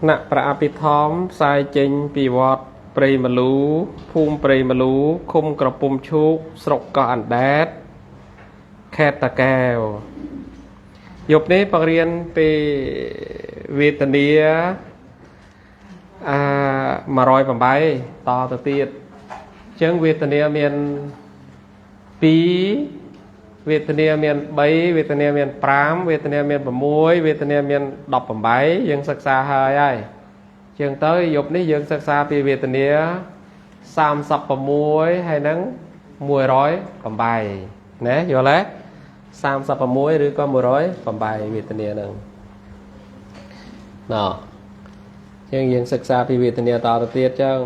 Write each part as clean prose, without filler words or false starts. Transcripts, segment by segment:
ថ្នាក់ព្រះអភិធម្មផ្សាយចេញពីវត្តព្រៃម្លូភូមិព្រៃម្លូឃុំក្រពុំឈូកស្រុកកោះអណ្ដែតខេត្តតាកែវយប់នេះបង្រៀនពីវេទនាអា108តទៅទៀតអញ្ចឹងវេទនាមាន2វេទនាមាន3វេទនាមាន5វេទនាមាន6វេទនាមាន18យើងសិក្សាហើយហើយជាងទៅយប់នេះយើងសិក្សាពីវេទនា36ហើយនឹង108ណាយល់ទេ36ឬក៏108វេទនាហ្នឹងណ៎ជាងយើងសិក្សាពីវេទនាតទៅទៀតចឹង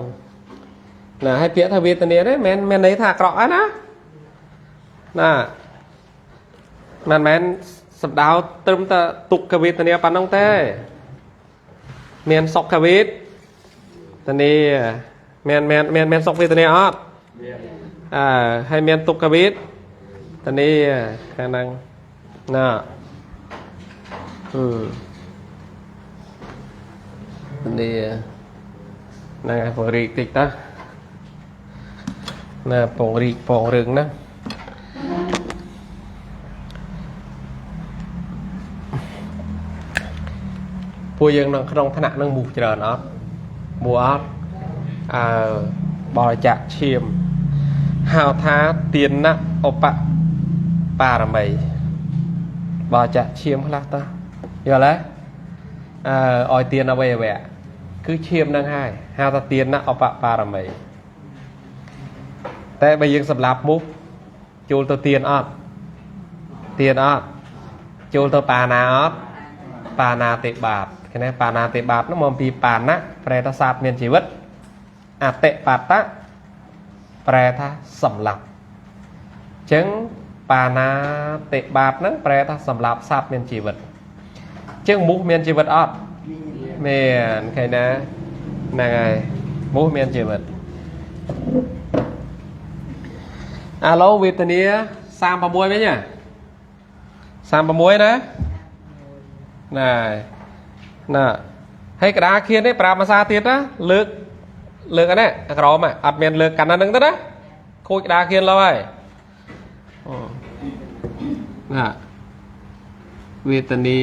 ណាហើយពាក្យថាវេទនានេះមិនមែនន័យថាអាក្រក់ណាណាមិនមែនសំដៅត្រឹមតែទុក្ខវេទនាប៉ុណ្ណឹងទេមានសុខវេទនាមានមានមានមានសុខវេទនាអត់មានអើហើយមានទុក្ខវេទនាខាងហ្នឹងណានាហ្នឹងហើយពង្រីកតិចតាណាពង្រីកពងរឿងណាពួកយើងនៅក្នុងថ្នាក់នឹងមូសច្រើនអត់មូសអត់អើបរិច្ចាគឈាមហៅថាទានៈឧបបារមីបរិច្ចាគឈាមខ្លះតាយល់ទេអើឲ្យទានអវយវៈគឺឈាមនឹងហើយហៅថាទានៈឧបបារមីតែបើយើងសម្លាប់មូសចូលទៅទានអត់ទានអត់ចូលទៅបាណាអត់បាណាតិបាតគេណាបាណាតិបាតនោះមកពីបាណៈប្រែថាសត្វមានជីវិតអតិបាតៈប្រែថាសម្លាប់អញ្ចឹងបាណាតិបាតហ្នឹងប្រែថាសម្លាប់សត្វមានជីវិតអញ្ចឹងមូសមានជីវិតអត់មានឃើញណាហ្នឹងហើយមូសមានជីវិតអាឡូវេទនា36វិញណា36ណាណែណាហើយក្តារខៀននេះប្រាប់ភាសាទៀតណាលើកលើកអានេះក្រមអត់មានលើកកាន់អាហ្នឹងទេណាខូចក្តារខៀនឡើយណាវេទនា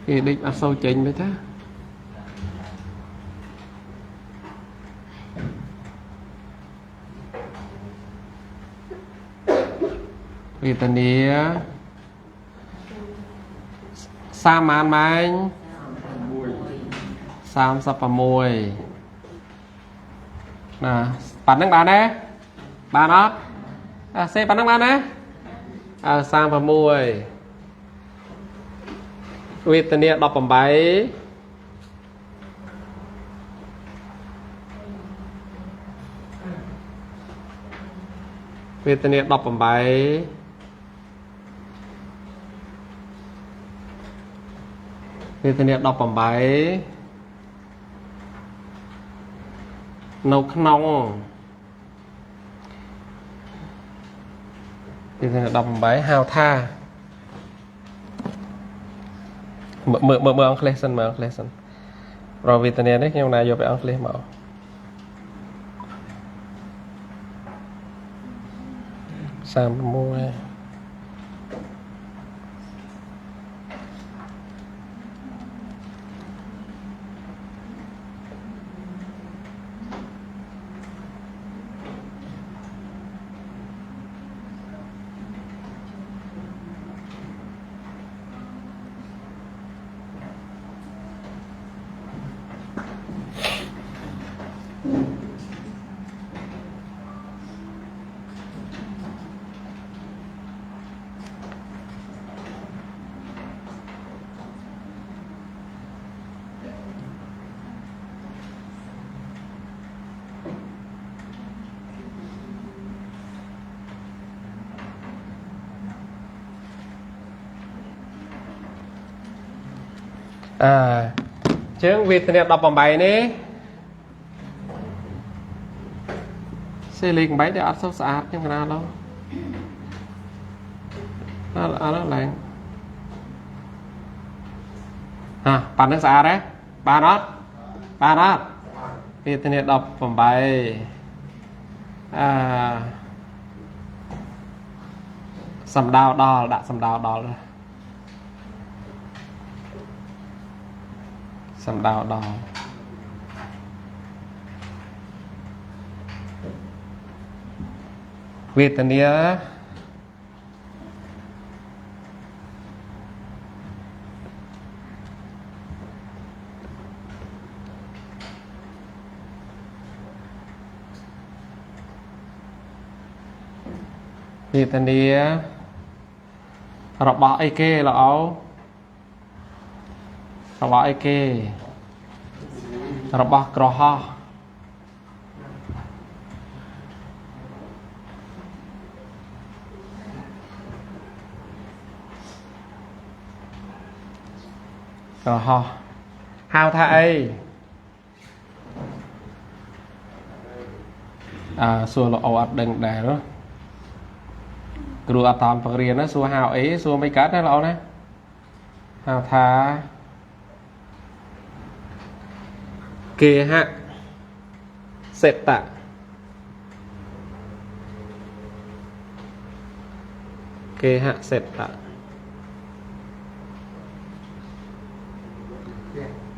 គេដេកអត់សូវចេញទេតាវេទនាសាមានម៉ែង36ណាប៉ណ្ណឹងបានទេបានអត់អាសេប៉ណ្ណឹងបានទេអើ36វេទនា18វេទនា18វេទនា18នៅក្នុងវេទនា18ហៅថាមើលមើលមើលអង់គ្លេសសិនមើលអង់គ្លេសសិនព្រោះវេទនានេះខ្ញុំណាយកไปអង់គ្លេសមក36 អើជើងវេទនា18នេះសេលេខ8ដែលអត់សូវស្អាតខ្ញុំកណាឡូអត់អត់ឡើង ហ่ะប៉ាន់នឹងស្អាតទេបានអត់បានអត់វេទនា18អឺសំដៅដល់ដាក់សំដៅដល់សំដៅដល់វេទនាវេទនារបស់អីគេល្អរបស់អីគេរបស់ក្រហោះក្រហោះហៅថាអីអើសួរល្អអត់ដឹងដែរគ្រូអត់តាមបង្រៀនណាសួរហៅអីសួរមិនកើតណាល្អណាហៅថាគេហៈសេតៈគេហៈសេតៈ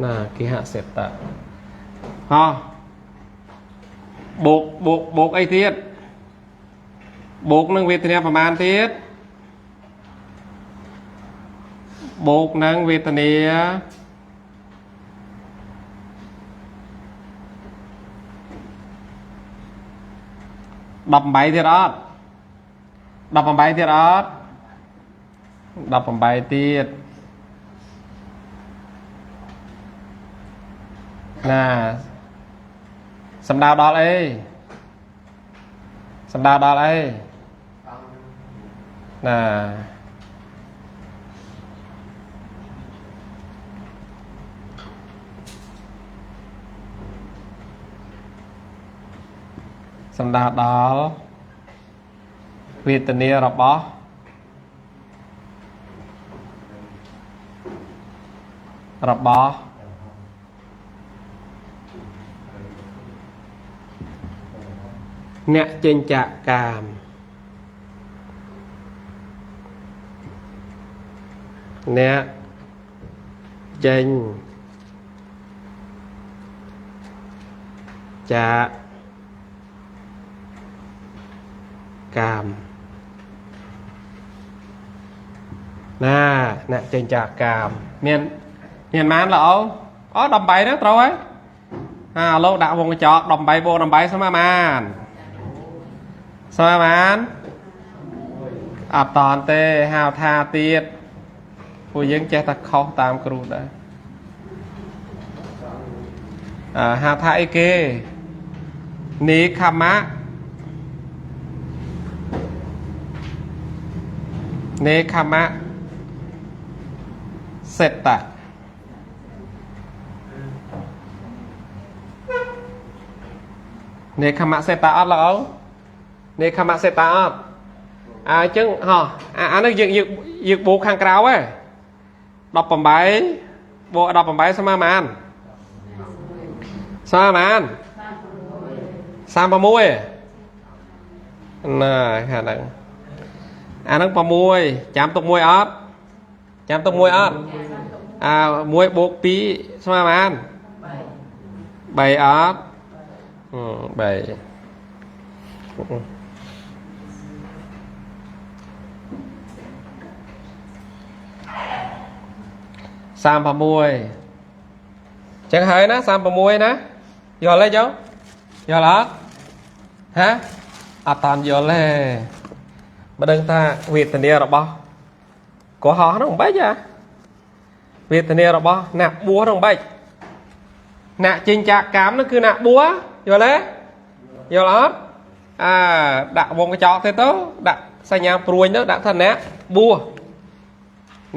ណាគេហៈសេតៈហោះបូកបូកបូកអីទៀតបូកនឹងវេទនាប្រមាណទៀតបូកនឹងវេទនា18ទៀតអត់18ទៀតអត់18ទៀតណាសំដៅដល់អីសំដៅដល់អីណាសំដៅដល់វេទនារបស់របស់អ្នកចេញចាកកាមអ្នកចេញចាកកាមណាអ្នកចេញចាកកាមមានមានល្អអូ18ហ្នឹងត្រូវហើយអាលោកដាក់វងកញ្ចក់18បូក18ស្មើបានស្មើបានអត់តាន់ទេហៅថាទៀតពួកយើងចេះតែខុសតាមគ្រូដែរអឺហៅថាអីគេនីខមៈនេខមៈសេតៈនេខមៈសេតៈអត់ល្អនេខមៈសេតៈអត់អញ្ចឹងហោះអានេះយើងយើងបូកខាងក្រៅហ៎18បូក18ស្មើប៉ុន្មានស្មើប៉ុន្មាន36ណាខាងហ្នឹងអាហ្នឹង6ចាំទុកមួយអត់ចាំទុកមួយអត់អា1បូក2ស្មើប៉ុន្មាន3អត់3 36ចឹងហើយណា36ណាយល់ទេចុះយល់អត់ហ៎អត់តាន់យល់ទេបើដឹងថាវេទនារបស់កុហកហ្នឹងមិនបាច់ហ៎វេទនារបស់អ្នកបួសហ្នឹងមិនបាច់អ្នកចេញចាកកម្មហ្នឹងគឺអ្នកបួសយល់ទេយល់អត់អាដាក់វងកញ្ចក់ទៅដាក់សញ្ញាព្រួញទៅដាក់ថាអ្នកបួស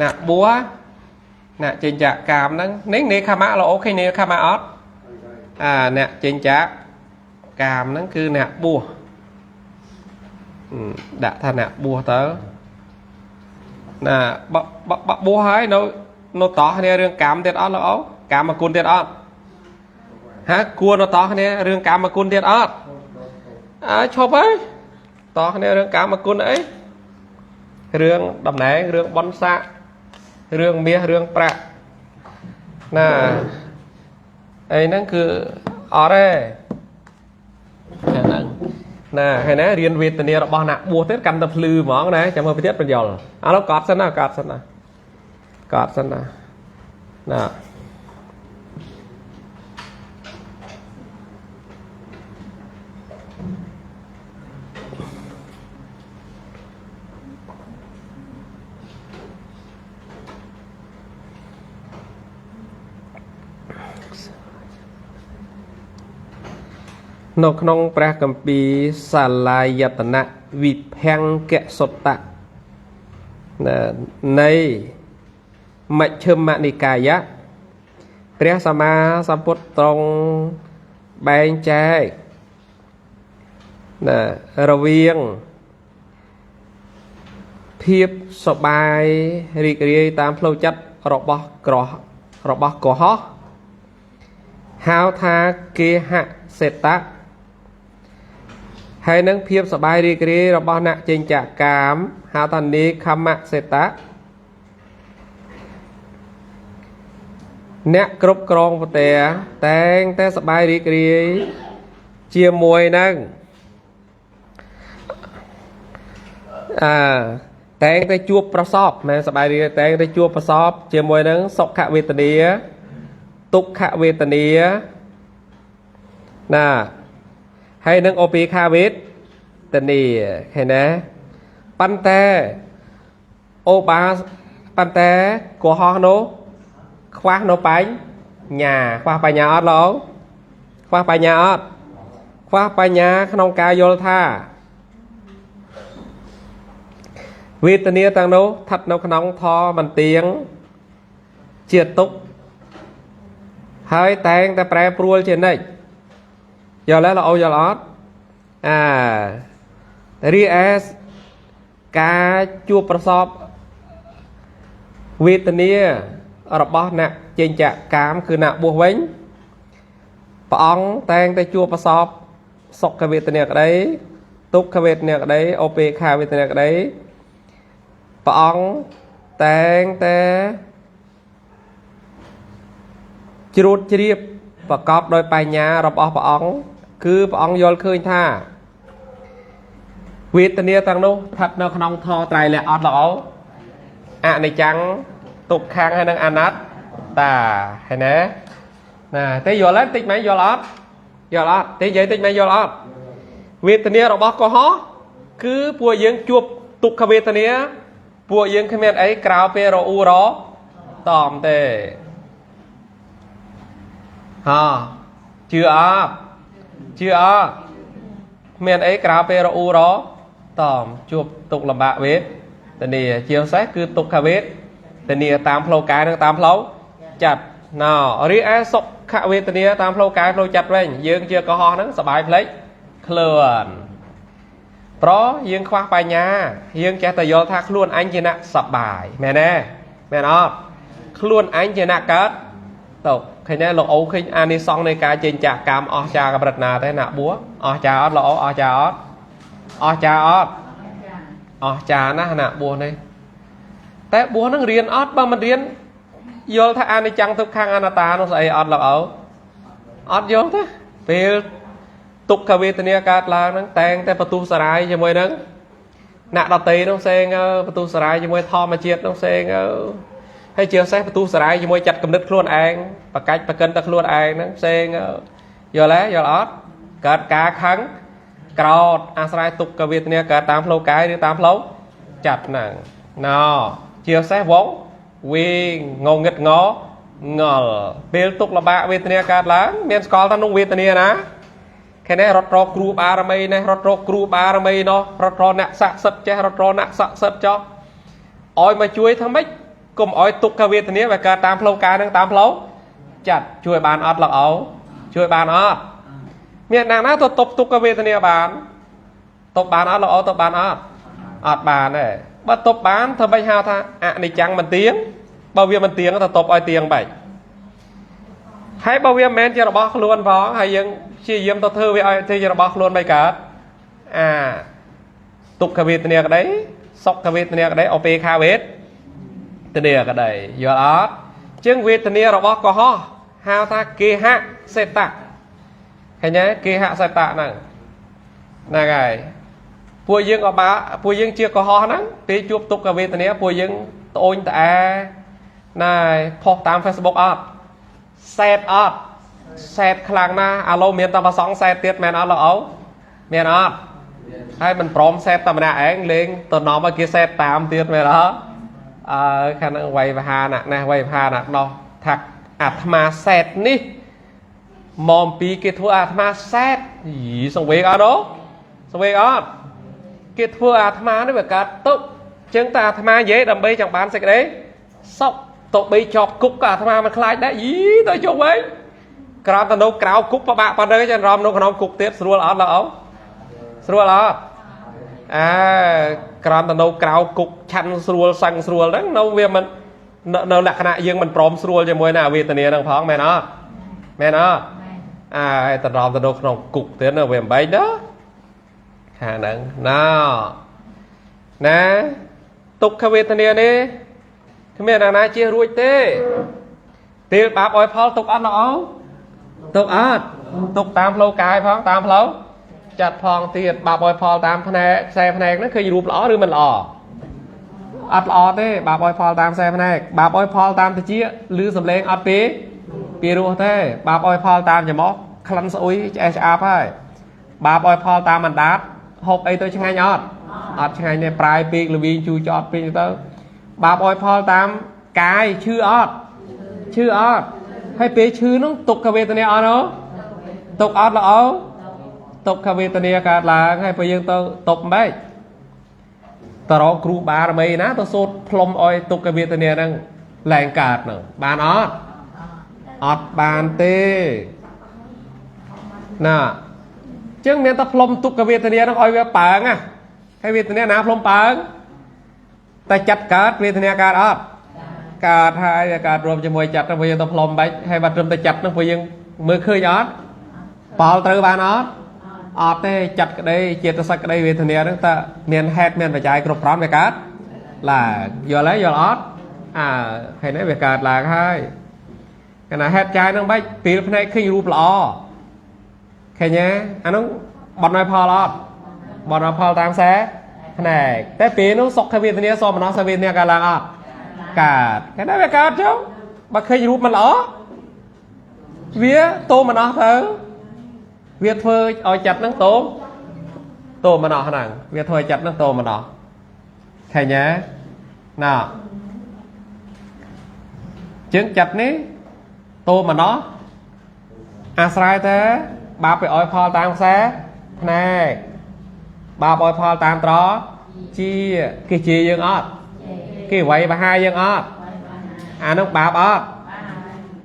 អ្នកបួសអ្នកចេញចាកកម្មហ្នឹងនេះនេខមៈល្អឃើញនេខមៈអត់អាអ្នកចេញចាកកម្មហ្នឹងគឺអ្នកបួសដាក់ថាអ្នកបួសទៅណាបួសហើយនៅ នៅតោះគ្នារឿងកម្មទៀតអត់លោកអូកម្មគុណទៀតអត់ហាគួរនៅតោះគ្នារឿងកម្មគុណទៀតអត់អើឈប់ហើយតោះគ្នារឿងកម្មគុណអីរឿងតំណែងរឿងបុណ្យស័ក្តិរឿងមាសរឿងប្រាក់ណាអីហ្នឹងគឺអត់ទេហ្នឹងណាហើយណារៀនវេទនារបស់អ្នកបួសទៀតកាន់តែភ្លឺហ្មងណាចាំមើលទៀតបញ្យល់ឥឡូវកត់សិនណាកត់សិនណាកត់សិនណាណានៅក្នុងព្រះគម្ពីរសាលាយតនៈវិភង្គសុតៈនៃមជ្ឈិមនិកាយៈព្រះសម្មាសម្ពុទ្ធទ្រង់បែងចែកណារវាងភាពសប្បាយរីករាយតាមផ្លូវចិត្តរបស់ក្ររបស់កុហកហៅថាគេហសេតៈហើយនឹងភាពសប្បាយរីករាយរបស់អ្នកចេញចាកកាមហៅថានេខមសេតៈអ្នកគ្រប់គ្រងផ្ទះតែងតែសប្បាយរីករាយជាមួយនឹងតែងតែជួបប្រសពមែនសប្បាយរីករាយតែងតែជួបប្រសពជាមួយនឹងសុខវេទនាទុក្ខវេទនាណាហើយនឹងឧបេក្ខាវេទនាឃើញទេប៉ុន្តែអូបាប៉ុន្តែកុហកនោះខ្វះនៅបញ្ញាខ្វះបញ្ញាអត់លោកខ្វះបញ្ញាអត់ខ្វះបញ្ញាក្នុងការយល់ថាវេទនាទាំងនោះស្ថិតនៅក្នុងធម៌មិនទៀងជាទុក្ខហើយតែងតែប្រែប្រួលជានិច្ចយល់ទេលោកអូយល់អត់រីឯការជួបប្រសពវេទនារបស់អ្នកចេញចាកកាមគឺអ្នកបួសវិញព្រះអង្គតែងតែជួបប្រសពសុខវេទនាក្តីទុក្ខវេទនាក្តីឧបេក្ខាវេទនាក្តីព្រះអង្គតែងតែជ្រួតជ្រាបប្រកបដោយបញ្ញារបស់ព្រះអង្គគឺព្រះអង្គយល់ឃើញថាវេទនាទាំងនោះស្ថិតនៅក្នុងធម៌ត្រៃលក្ខណ៍អត់ល្អអនិច្ចំទុក្ខំហើយនឹងអនត្តាឃើញទេណាទេយល់ហើយតិចមែនយល់អត់យល់អត់ទេនិយាយតិចមែនយល់អត់វេទនារបស់កុហកគឺពួកយើងជួបទុក្ខវេទនាពួកយើងគ្មានអីក្រៅពីរអ៊ូរតំទេហ៎ជឿអត់ជឿអត់គ្មានអីក្រៅពីរអ៊ូរតំជួបទុក្ខលំបាកវេទនាជាពិសេសគឺទុក្ខវេទនាតាមផ្លូវកាយនិងតាមផ្លូវចិត្តណរីឯសុខវេទនាតាមផ្លូវកាយផ្លូវចិត្តវិញយើងជាកុហកហ្នឹងសប្បាយភ្លេចខ្លួនប្រយើងខ្វះបញ្ញាយើងចេះតែយល់ថាខ្លួនអញជាអ្នកសប្បាយមែនទេមែនអត់ខ្លួនអញជាអ្នកកើតទៅឃើញទេលោកអូឃើញអានិសង្សនៃការចេញចាកកម្មអស្ចារ្យកម្រិតណាទេណាបួអស្ចារ្យអត់លោកអូអស្ចារ្យអត់អស្ចារ្យអត់អស្ចារ្យណាស់ណាបួនេះតែបួនឹងរៀនអត់បើមិនរៀនយល់ថាអនិច្ចំទុក្ខំអនត្តានោះស្អីអត់លោកអូអត់យល់ទេពេលទុក្ខវេទនាកើតឡើងហ្នឹងតែងតែបន្ទុះសារាយជាមួយនឹងអ្នកដតីនោះផ្សេងបន្ទុះសារាយជាមួយធម្មជាតិនោះផ្សេងហើយជាពិសេសបន្ទុះសារាយជាមួយចិត្តគំនិតខ្លួនឯងបកាច់បកិនតែខ្លួនឯងហ្នឹងផ្សេងយល់ទេយល់អត់កើតការខឹងក្រោធអាស្រ័យទុក្ខវេទនាកើតតាមផ្លូវកាយឬតាមផ្លូវចិត្តហ្នឹងណជាពិសេសវងវិញងងឹតងងល់ពេលទុក្ខលំបាកវេទនាកើតឡើងមានស្គាល់ថានោះវេទនាណាឃើញទេរត់រកគ្រូបារមីនេះរត់រកគ្រូបារមីនោះរត់រកអ្នកស័ក្តិសិទ្ធិចេះរត់រកអ្នកស័ក្តិសិទ្ធិចោះឲ្យមកជួយធ្វើម៉េចកុំឲ្យទុក្ខវេទនាវាកើតតាមផ្លូវកាយនិងតាមផ្លូវចិត្តជួយបានអត់លោកអូជួយបានអត់មានអ្នកណាទៅទប់ទុក្ខវេទនាបានទប់បានអត់លោកអូទប់បានអត់អត់បានទេបើទប់បានធ្វើម៉េចហៅថាអនិច្ចំមិនទៀង បើវាមិនទៀងទៅតបឲ្យទៀងបែកហើយបើវាមិនមែនជារបស់ខ្លួនផងហើយយើងព្យាយាមទៅធ្វើវាឲ្យធ្វើជារបស់ខ្លួនមិនកើតអាទុក្ខវេទនាក្តីសុខវេទនាក្តីឧបេក្ខាវេទនាក្តីយល់អត់ជាងវេទនារបស់កុហកហៅថាគេហសេតៈឃើញទេគេហសេតៈហ្នឹងហ្នឹងហើយពួកយើងអបាពួកយើងជាកុហកហ្នឹងពេលជួបទុក្ខវេទនាពួកយើងត្អូញត្អែណែផុសតាម Facebook អត់សែតអត់សែតខ្លាំងណាស់ឥឡូវមានតែប្រសងសែតទៀតមែនអត់លោកអូមានអត់ហើយមិនព្រមសែតតែម្នាក់ឯងលេងទៅនាំឲ្យគេសែតតាមទៀតមែនអត់អើខាងហ្នឹងវៃវហាណាស់វៃវហាណាស់ដោះថាអាត្មាសែតនេះមកពីគេធ្វើអាត្មាសែតយីសង្វេគអត់សង្វេគអត់គេធ្វើអាត្មានេះវាកើតទុក្ខចឹងតែអាត្មានិយាយដើម្បីចង់បានសេចក្តីសុខទៅបីជាប់គុកក៏អាត្មាមិនខ្លាចដែរយីទៅជុំវិញក្រោមទៅនៅក្រៅគុកពិបាកប៉ុណ្ណឹងចឹងរំនៅក្នុងគុកទៀតស្រួលអត់លោកអូស្រួលអត់អើក្រោមទៅនៅក្រៅគុកឆាន់ស្រួលសឹងស្រួលហ្នឹងនៅវាមិននៅលក្ខណៈយើងមិនព្រមស្រួលជាមួយនឹងអវេទនាហ្នឹងផងមែនអត់មែនអត់អើហើយទៅរំទៅនៅក្នុងគុកទៀតនៅវាមិនបែកណាខាងហ្នឹងណ៎ណាទុក្ខវេទនានេះគ្មានអ្នកណាជៀសរួចទេពេលបាបឲ្យផលទុកអត់លោកអូទុកអត់ទុកតាមផ្លូវកាយផងតាមផ្លូវចាត់ផងទៀតបាបឲ្យផលតាមភ្នែកខ្សែភ្នែកហ្នឹងឃើញរូបល្អឬមិនល្អអត់ល្អទេបាបឲ្យផលតាមខ្សែភ្នែកបាបឲ្យផលតាមតិចឬសំឡេងអត់ទេពីរោះទេបាបឲ្យផលតាមច្រមុះក្លិនស្អុយឆ្អេះឆ្អាបហើយបាបឲ្យផលតាមអណ្ដាតហូបអីទៅឆ្ងាញ់អត់អត់ឆ្ងាញ់ទេប្រាយពេកល្វីងជូរចត់ពេកទៅបាបឲ្យផលតាមកាយឈឺអត់ឈឺអត់ហើយពេលឈឺនោះទុក្ខវេទនាអត់ហ៎ទុក្ខអត់ល្អទុក្ខវេទនាកើតឡើងហើយពេលយើងទៅຕົបមិនតរកគ្រូបារមីណាទៅសូត្រផ្លុំឲ្យទុក្ខវេទនាហ្នឹងឡើងកើតហ្នឹងបានអត់អត់បានទេណាចឹងមានតែផ្លុំទុក្ខវេទនាហ្នឹងឲ្យវាប៉ើងណាហើយវេទនាណាផ្លុំប៉ើងតែចិត្តកើតវេទនាកើតអត់កើតហើយកើតរួមជាមួយចិត្តហ្នឹងយើងទៅផ្លុំបាច់ហើយបាត់ត្រឹមតែចិត្តហ្នឹងព្រោះយើងមើលឃើញអត់ផលត្រូវបានអត់អត់ទេចិត្តក្តីចេតសិកក្តីវេទនាហ្នឹងតើមានហេតុមានបច្ច័យគ្រប់គ្រាន់វាកើតឡើងយល់ហើយយល់អត់អើហើយនេះវាកើតឡើងហើយកណ្ណាហេតុចាយហ្នឹងបាច់ពេលភ្នែកឃើញរូបល្អឃើញទេអាហ្នឹងបន់ឲ្យផលអត់បន់ឲ្យផលតាមខ្សែភ្នែកតែពេលនោះសុខវេទនាសោមនស្សវេទនាកើតឡើងអត់កើតគេណាវាកើតចុះបើឃើញរូបមិនល្អវាតោមនស្សទៅវាធ្វើឲ្យចិត្តហ្នឹងតោមនស្សហ្នឹងវាធ្វើឲ្យចិត្តហ្នឹងតោមនស្សឃើញទេណាជាងចិត្តនេះតោមនស្សអាស្រ័យតែបាបไปឲ្យផលតាមខ្សែភ្នែកបាបឲ្យផលតាមត្រជាគេជាយើងអត់គេវាយបហាយើងអត់អានោះបាបអត់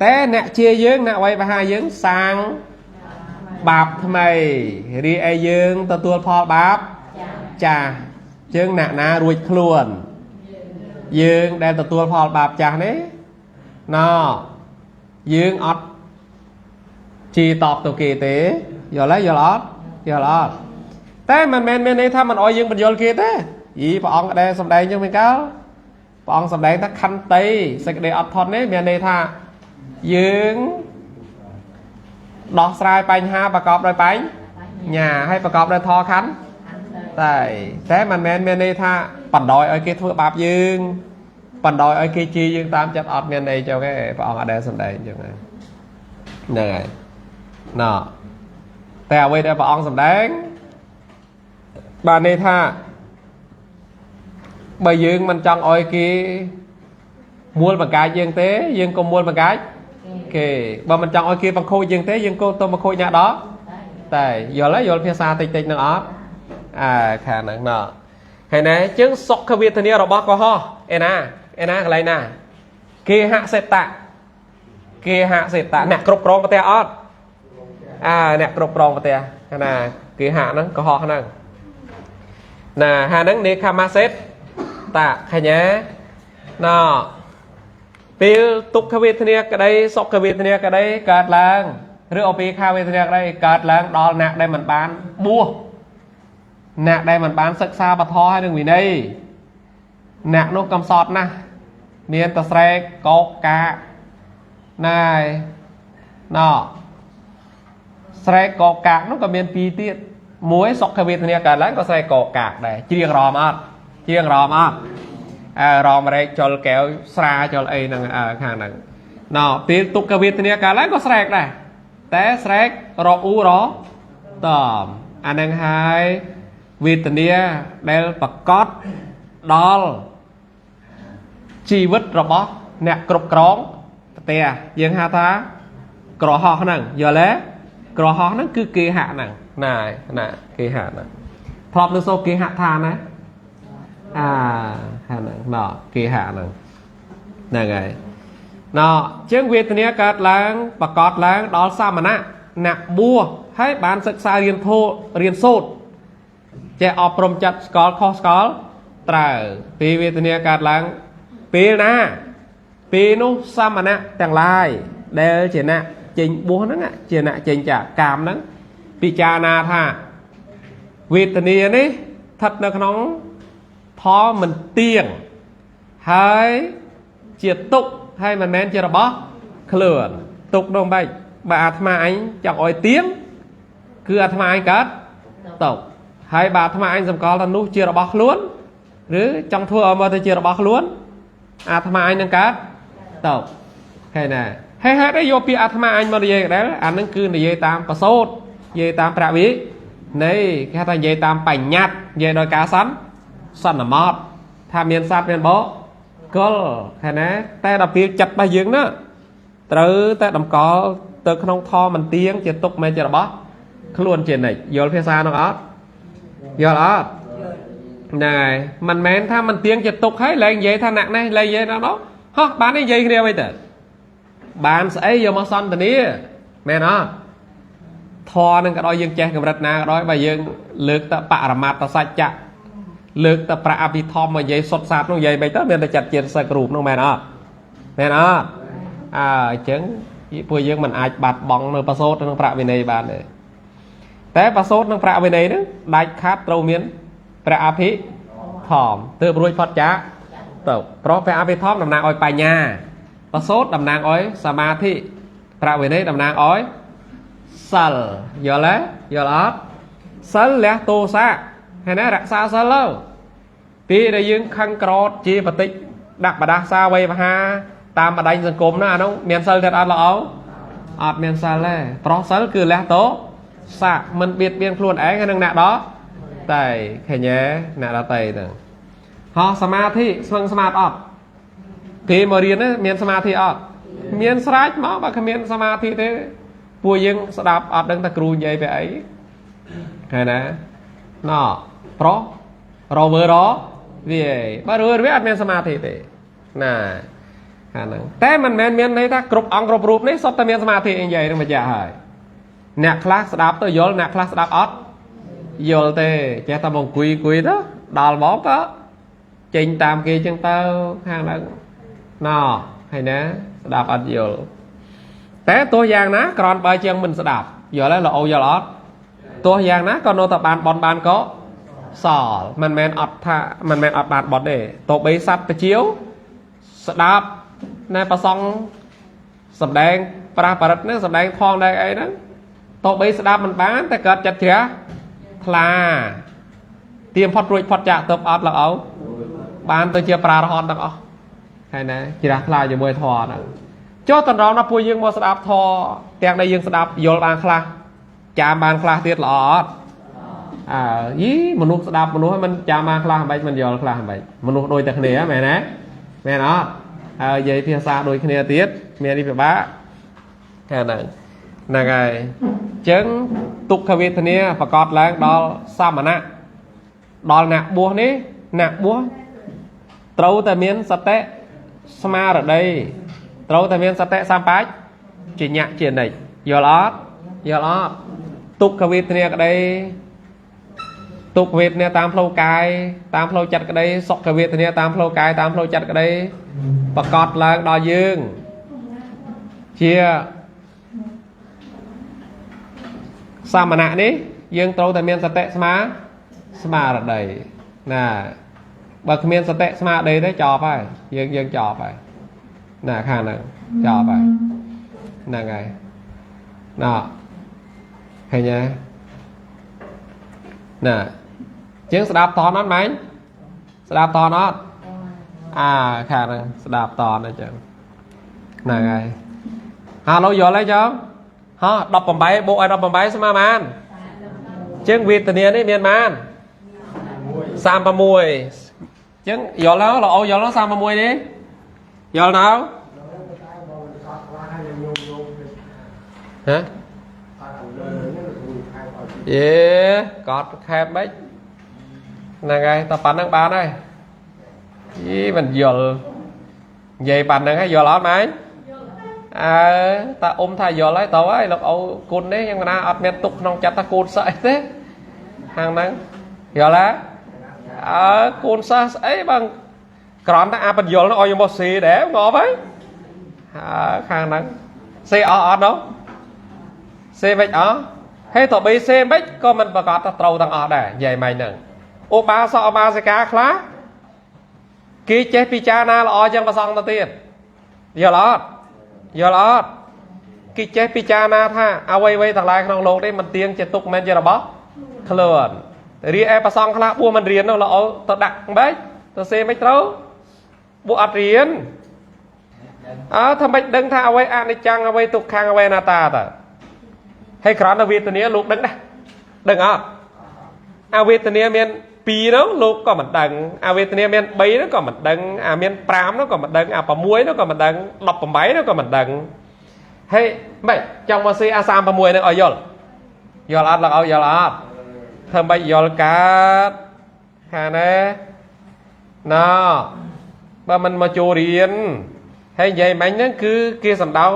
តែអ្នកជាយើងអ្នកវាយបហាយើងសាងបាបថ្មីរីឯយើងទទួលផលបាបចាស់ជើងអ្នកណារួចខ្លួនយើងដែលទទួលផលបាបចាស់នេះណយើងអត់ជីតបទៅគេទេយល់ទេយល់អត់យល់អត់តែមិនមែនមានន័យថាមិនអោយយើងបញ្យល់គេទេយីព្រះអង្គដែលសម្ដែងចឹងវិញកាលព្រះអង្គសម្ដែងថាខន្តីសេចក្តីអត់ធន់នេះមានន័យថាយើងដោះស្រាយបញ្ហាប្រកបដោយបញ្ញាហើយប្រកបដោយធម៌ខន្តីតែមិនមែនមានន័យថាបណ្ដោយឲ្យគេធ្វើបាបយើងបណ្ដោយឲ្យគេជេរយើងតាមចិត្តអត់មានន័យចឹងទេព្រះអង្គអត់ដែលសម្ដែងចឹងហ្នឹងហើយណតែអ្វីដែលព្រះអង្គសម្ដែងបានន័យថាបើយើងមិនចង់ឲ្យគេមួលបង្កាចយើងទេយើងកុំមួលបង្កាចគេបើមិនចង់ឲ្យគេបង្ខូចយើងទេយើងកុំទៅបង្ខូចអ្នកដតែយល់ទេយល់ភាសាតិចតិចនឹងអត់អើខាងហ្នឹងណហើយណែជាងសុខវេទនារបស់កុហកឯណាឯណាកន្លែងណាគេហសេតៈគេហសេតៈអ្នកគ្រប់គ្រងប្រទេសអត់អើអ្នកគ្រប់គ្រងប្រទេសណាគេហហ្នឹងកុហកហ្នឹងណាហាហ្នឹងនេខមាសេតតៈឃើញទេណ ពេលទុក្ខវេទនាក្តីសុខវេទនាក្តីកើតឡើងឬឧបេក្ខាវេទនាក្តីកើតឡើងដល់អ្នកដែលមិនបានបួសអ្នកដែលមិនបានសិក្សាពធហើយនឹងវិន័យអ្នកនោះកំសត់ណាស់មានតែស្រែកកោកកាកណែណោស្រែកកោកកាកនោះក៏មានពីរទៀតមួយសុខវេទនាកើតឡើងក៏ស្រែកកោកកាកដែរជ្រៀងរំអត់ជ្រៀងរំអត់អើរំរែកចុលកែវស្រាចុលអីហ្នឹងអើខាងហ្នឹងណោពេលទុក្ខវេទនាកើតឡើងក៏ស្រែកដែរតែស្រែករអ៊ូរតមអាហ្នឹងហើយវេទនាដែលប្រកបដល់ជីវិតរបស់អ្នកគ្រប់គ្រងផ្ទះយើងហៅថាក្រហោះហ្នឹងយល់ទេក្រហោះហ្នឹងគឺគេហៈហ្នឹងណាណាគេហៈហ្នឹងធ្លាប់លើសូគេហៈថាណាអាហ្នឹងណោគេហៈហ្នឹងហ្នឹងហើយណោជាងវេទនាកើតឡើងប្រកបឡើងដល់សមណៈអ្នកបួសហើយបានសិក្សារៀនធម៌រៀនសូត្រចេះអប់រំចិត្តស្គាល់ខុសស្គាល់ត្រូវពេលវេទនាកើតឡើងពេលណាពេលនោះសមណៈទាំងឡាយដែលជាអ្នកចេញបួសហ្នឹងជាអ្នកចេញចាកកាមហ្នឹងពិចារណាថាវេទនានេះស្ថិតនៅក្នុងធម៌មិនទៀងហើយជាទុក្ខហើយមិនមែនជារបស់ខ្លួនទុក្ខនោះបែកបើអាត្មាអញចង់ឲ្យទៀងគឺអាត្មាអញកើតទុក្ខហើយបើអាត្មាអញសម្គាល់ថានោះជារបស់ខ្លួនឬចង់ធ្វើឲ្យមកទៅជារបស់ខ្លួនអាត្មាអញនឹងកើតទុក្ខឃើញណាហើយហេតុអីយកពាក្យអាត្មាអញមកនិយាយក៏ដែរអានឹងគឺនិយាយតាមប្រសូតនិយាយតាមព្រះវិន័យគេហៅថានិយាយតាមបញ្ញត្តិនិយាយដោយការសន្មតថាមានសត្វមានបុគ្គលឃើញណាតែដល់ពេលចិត្តរបស់យើងណាត្រូវតែតម្កល់ទៅក្នុងធម៌មិនទៀងជាទុក្ខមិនជារបស់ខ្លួនជានិច្ចយល់ភាសានោះអត់យល់អត់ហ្នឹងហើយមិនមែនថាមិនទៀងជាទុក្ខហើយលែងនិយាយថាអ្នកនេះលែងនិយាយដល់នោះហោះបាននិយាយគ្នាវិញទៅបានស្អីយកមកសន្ទនាមែនអត់ធម៌នឹងក៏ដោយយើងចេះកម្រិតណាក៏ដោយបើយើងលើកទៅបរមត្តសច្ចៈលើកទៅប្រាក់អភិធម្មមកនិយាយសុទ្ធសាធនោះនិយាយមិនទៅមានតែចាត់ជាតិសិក្រូបនោះមែនអត់មែនអត់អើអញ្ចឹងពួកយើងមិនអាចបាត់បង់នៅប្រសូតនិងប្រាក់វិន័យបានទេតែប្រសូតនិងប្រាក់វិន័យហ្នឹងដាច់ខាតត្រូវមានព្រះអភិធម្មទើបរួចផុតចាកទៅព្រោះព្រះអភិធម្មតំណាងឲ្យបញ្ញាប្រសូតតំណាងឲ្យសមាធិប្រាក់វិន័យតំណាងឲ្យសិលយល់ទេយល់អត់សិលលះទោសៈហើយណារក្សាសិលទៅពេលដែលយើងខឹងក្រោតជាបតិចដាក់បដាសាវ័យមហាតាមបណ្ដាញសង្គមណាអានោះមានសិលទៀតអត់ល្អអត់មានសិលទេប្រុសសិលគឺលះទោសៈមិនបៀតបៀនខ្លួនឯងហើយនឹងអ្នកដទៃឃើញទេអ្នកដទៃហ្នឹងហោះសមាធិស្វឹងស្មាតអត់គេមករៀនមានសមាធិអត់មានស្រេចមកបើគ្មានសមាធិទេពួកយើងស្ដាប់អត់ដឹងថាគ្រូនិយាយពីអីឃើញណាណោប្រុសរវើរវាបើរើវាអត់មានសមាធិទេណាអាហ្នឹងតែមិនមែនមានន័យថាគ្រប់អង្គគ្រប់រូបនេះសុទ្ធតែមានសមាធិនិយាយនឹងបញ្ជាក់ហើយអ្នកខ្លះស្ដាប់ទៅយល់អ្នកខ្លះស្ដាប់អត់យល់ទេចេះតែមកអង្គុយទៅដល់មកក៏ចេញតាមគេចឹងទៅខាងហ្នឹងណោហើយណាស្ដាប់អត់យល់តែទោះយ៉ាងណាក្រនបើជាងមិនស្ដាប់យល់ទេល្អយល់អត់ទោះយ៉ាងណាក៏នៅតែបានបនបានក៏សល់មិនមែនអត់ថាមិនមែនអត់បានបនទេទោះបីសត្វពជាវស្ដាប់ណែប្រសង់សំដែងប្រាស់បរិទ្ធហ្នឹងសំដែងផងដែរអីហ្នឹងទោះបីស្ដាប់មិនបានតែកើតចិត្តជ្រះថ្លាទៀមផុតរួចផុតចាកទៅអត់ល្អបានទៅជាប្រារហន្តទាំងអស់ហើយណាជ្រះថ្លាជាមួយធម៌ហ្នឹងចុះតម្រង់ដល់ពួកយើងមកស្ដាប់ធម៌ទាំងដែលយើងស្ដាប់យល់បានខ្លះចាំបានខ្លះទៀតល្អអត់អើយីមនុស្សស្ដាប់មនុស្សមិនចាំបានខ្លះមិនបាច់មិនយល់ខ្លះមិនបាច់មនុស្សដូចតែគ្នាមែនទេមែនអត់ហើយនិយាយភាសាដូចគ្នាទៀតមាននេះពិបាកខាងហ្នឹងហ្នឹងហើយអញ្ចឹងទុក្ខវេទនាប្រកបឡើងដល់សមណៈដល់អ្នកបួសនេះអ្នកបួសត្រូវតែមានសតិស្មារតីត្រូវតែមានសតិសម្បជញ្ញៈជានិច្ចយល់អត់យល់អត់ទុក្ខវេទនាក្តី ទុក្ខវេទនាតាមផ្លូវកាយតាមផ្លូវចិត្តក្តីសុខវេទនាតាមផ្លូវកាយតាមផ្លូវចិត្តក្តីប្រកបឡើងដល់យើងជាសមណៈនេះយើងត្រូវតែមានសតិស្មារតីណាបើគ្មានសតិស្មារតីទេចប់ហើយយើងចប់ហើយណាខាងហ្នឹងចប់ហើយហ្នឹងហើយណាឃើញទេណាជាងស្ដាប់តនអត់ម៉ែងស្ដាប់តនអត់អាខាងហ្នឹងស្ដាប់តនអញ្ចឹងហ្នឹងហើយហាឡូយល់ហើយចង់ហោះ18បូកឲ្យ18ស្មើប៉ុន្មានជាងវេទនានេះមានប៉ុន្មាន36ជាងយល់ហើយល្អយល់ហើយ36នេះយល់នៅហ៎យេកត់ខែបមិនហ្នឹងហើយតែប៉ុណ្្នឹងបានហើយយីមិនយល់និយាយប៉ុណ្្នឹងហើយយល់អត់ម៉ែអើតាអ៊ំថាយល់ហើយទៅហើយលោកឪគុណនេះយ៉ាងណាអត់មានទុកក្នុងចិត្តថាកូនសិស្សអីទេខាងហ្នឹងយល់ហ៎អើកូនសិស្សស្អីបងក្រំតែអាបញ្យល់នោះឲ្យយកមកសេដែរងាប់ហើយអើខាងហ្នឹងសេអស់អត់នោះសេមិនអស់ហើយតបីសេមិនក៏មិនប្រកាសថាត្រូវទាំងអស់ដែរនិយាយម៉េចហ្នឹងឧបាសកឧបាសិកាខ្លះគេចេះពិចារណាល្អជាងព្រះសង្ឃទៅទៀតយល់អត់យល់អត់គេចេះពិចារណាថាអ្វីៗទាំងឡាយក្នុងលោកនេះមិនទៀងជាទុកមិនជារបស់ខ្លួនរីឯព្រះសង្ឃខ្លះបួសមិនរៀននោះល្អទៅដាក់ម៉េចទៅសេមិនត្រូវបួសអត់រៀនអើថាម៉េចដឹងថាអ្វីអនិច្ចំអ្វីទុក្ខំអ្វីអនត្តាតើហើយគ្រាន់តែវេទនាលោកដឹងដែរដឹងអត់អវេទនាមាន2នោះលោកក៏មិនដឹងអវេទនាមាន3នោះក៏មិនដឹងអាមាន5នោះក៏មិនដឹងអា6នោះក៏មិនដឹង18នោះក៏មិនដឹងហើយម៉េចចង់មកស៊ីអា36នឹងឲ្យយល់យល់អត់លោកឲ្យយល់អត់ធ្វើម៉េចយល់កើតខាងណាណបើមិនមកចូលរៀនហើយនិយាយមិញហ្នឹងគឺគេសំដៅ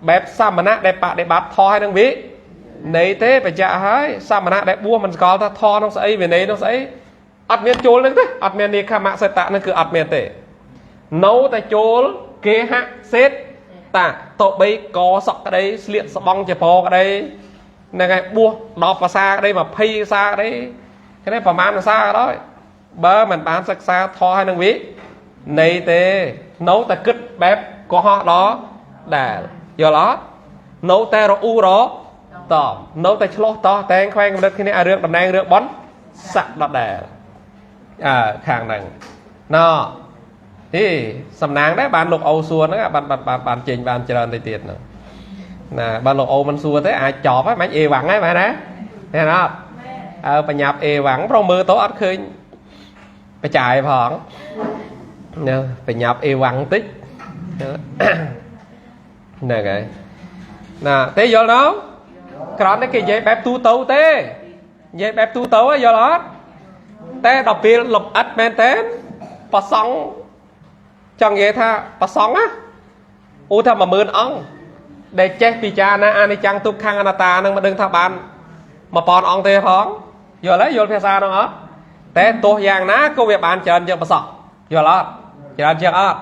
បែបសមណៈដែលបដិបត្តិធម៌ឲ្យនឹងវិន័យទេបញ្ជាក់ហើយសមណៈដែលបួសមិនស្គាល់ថាធម៌នោះស្អីវិន័យនោះស្អីអត់មានចូលនឹងទេអត់មាននេខមសេតៈនឹងគឺអត់មានទេនៅតែចូលគេហសេតតាតបីកសក់ក្តីស្លៀកស្បង់ជាពក្តីហ្នឹងហើយបួស10ភាសាក្តី20ភាសាក្តីគេប្រមាណភាសាក៏ដោយបើមិនបានសិក្សាធម៌ឲ្យនឹងវិន័យទេនៅតែគិតបែបកុហកដល់ដែលយល់អត់នៅតែរអ៊ូរតនៅតែឆ្លោះតតែងខ្វែងកម្រិតគ្នាអារឿងតំណែងរឿងបនស័កដដែលអើខាងហ្នឹងណទេសំណាងដែរបានលោកអូសួរហ្នឹងបានបានចេញបានច្រើនទៅទៀតហ្នឹងណាបើលោកអូមិនសួរទេអាចចប់ហើយមិនអេវ៉ាំងហើយមែនទេមែនអត់អើបញ្ញាប់អេវ៉ាំងប្រុសមើលទៅអត់ឃើញបចាយផងណាបញ្ញាប់អេវ៉ាំងតិចហ្នឹងហើយណាទេយល់ដល់ក្រំនេះគេនិយាយបែបទូទៅទេនិយាយបែបទូទៅយល់អត់តែដល់ពេលលំអិតមែនតើប្រសង់ចង់និយាយថាប្រសង់ណាឧទាហរណ៍10000អង្គដែលចេះពិចារណាអនិច្ចំទុក្ខំអនត្តានឹងមិនដឹងថាបាន1000អង្គទេផងយល់ទេយល់ភាសានោះអត់តែទោះយ៉ាងណាក៏វាបានច្រើនជាងប្រសក់យល់អត់ច្រើនជាងអត់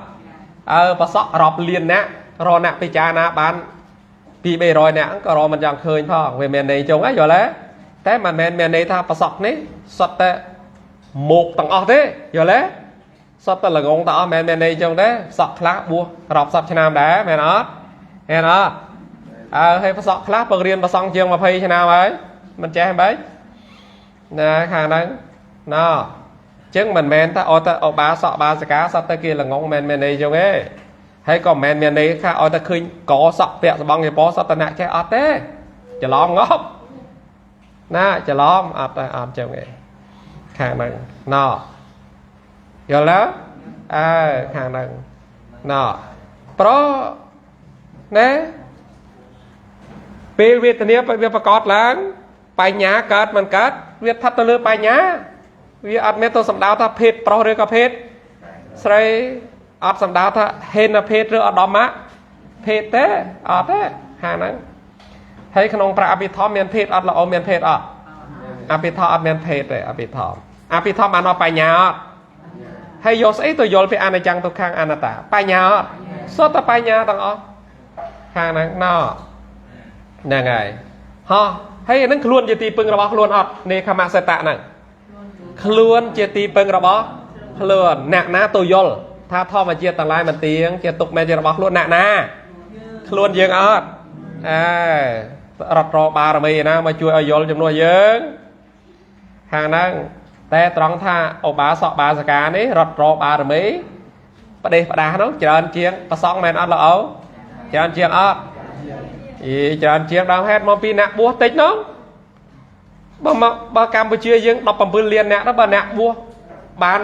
អើប្រសក់រាប់លានអ្នករកអ្នកពិចារណាបាន2 300នាក់ក៏រកមិនចង់ឃើញផងវាមានន័យចុងហ៎យល់ទេតែមិនមែនមានន័យថាប្រសក់នេះសុទ្ធតែមកទាំងអស់ទេយល់ទេសុទ្ធតែល្ងងទាំងអស់មិនមែនមានន័យចុងទេសក់ខ្លះបួសរាប់សិបឆ្នាំដែរមែនអត់មែនអត់អើហើយប្រសក់ខ្លះបង្រៀនប្រសង់ជាង20ឆ្នាំហើយមិនចេះហ្មងណាខាងហ្នឹងណចឹងមិនមែនថាអត់តែឧបាសកបាសិកាសត្វតែគេល្ងងមិនមែនមានន័យចឹងទេហើយក៏មិនមែនមានន័យថាឲ្យតែឃើញកសក់ពាក់ស្បង់ជាពសត្វតអ្នកចេះអត់ទេច្រឡំងាប់ណាច្រឡំអត់ទេអត់ចឹងទេខាងហ្នឹងណយល់ទេអើខាងហ្នឹងណប្រណែពេលវេទនាវាប្រកបឡើងបញ្ញាកើតមិនកើតវាស្ថិតទៅលើបញ្ញាវាអត់មានទៅសំដៅថាភេទប្រុសឬក៏ភេទស្រីអត់សំដៅថាហេនភេទឬអដមៈភេទទេអត់ទេហាហ្នឹងហើយក្នុងព្រះអភិធម្មមានភេទអត់ល្អមានភេទអត់ អភិធម្មអត់មានភេទទេអភិធម្មអភិធម្មបានមកបញ្ញាអត់ហើយយកស្អីទៅយល់ពីអនិច្ចំទុក្ខំអនត្តាបញ្ញាអត់សុទ្ធតែបញ្ញាទាំងអស់ខាងហ្នឹងណោហ្នឹងហើយហោះហើយហ្នឹងខ្លួនជាទីពឹងរបស់ខ្លួនអត់នេខមសិតៈហ្នឹងខ្លួនជាទីពឹងរបស់ខ្លួនអ្នកណាទៅយល់ថាធម្មជាតិទាំងឡាយមិនទៀងជាទុកមែនជារបស់ខ្លួនអ្នកណាខ្លួនយើងអត់អើរត់របារមីណាមកជួយឲ្យយល់ជំនួសយើងខាងហ្នឹងតែត្រង់ថាឧបាសកបាសិកានេះរត់របារមីផ្ដេសផ្ដាស់នោះច្រើនជាងប្រសងមែនអត់លោកអូច្រើនជាងអត់អីច្រើនជាងដើមហេតុមកពីអ្នកបួសតិចនោះបើមកបើកម្ពុជាយើង17លានអ្នកđóបើអ្នកបួសបាន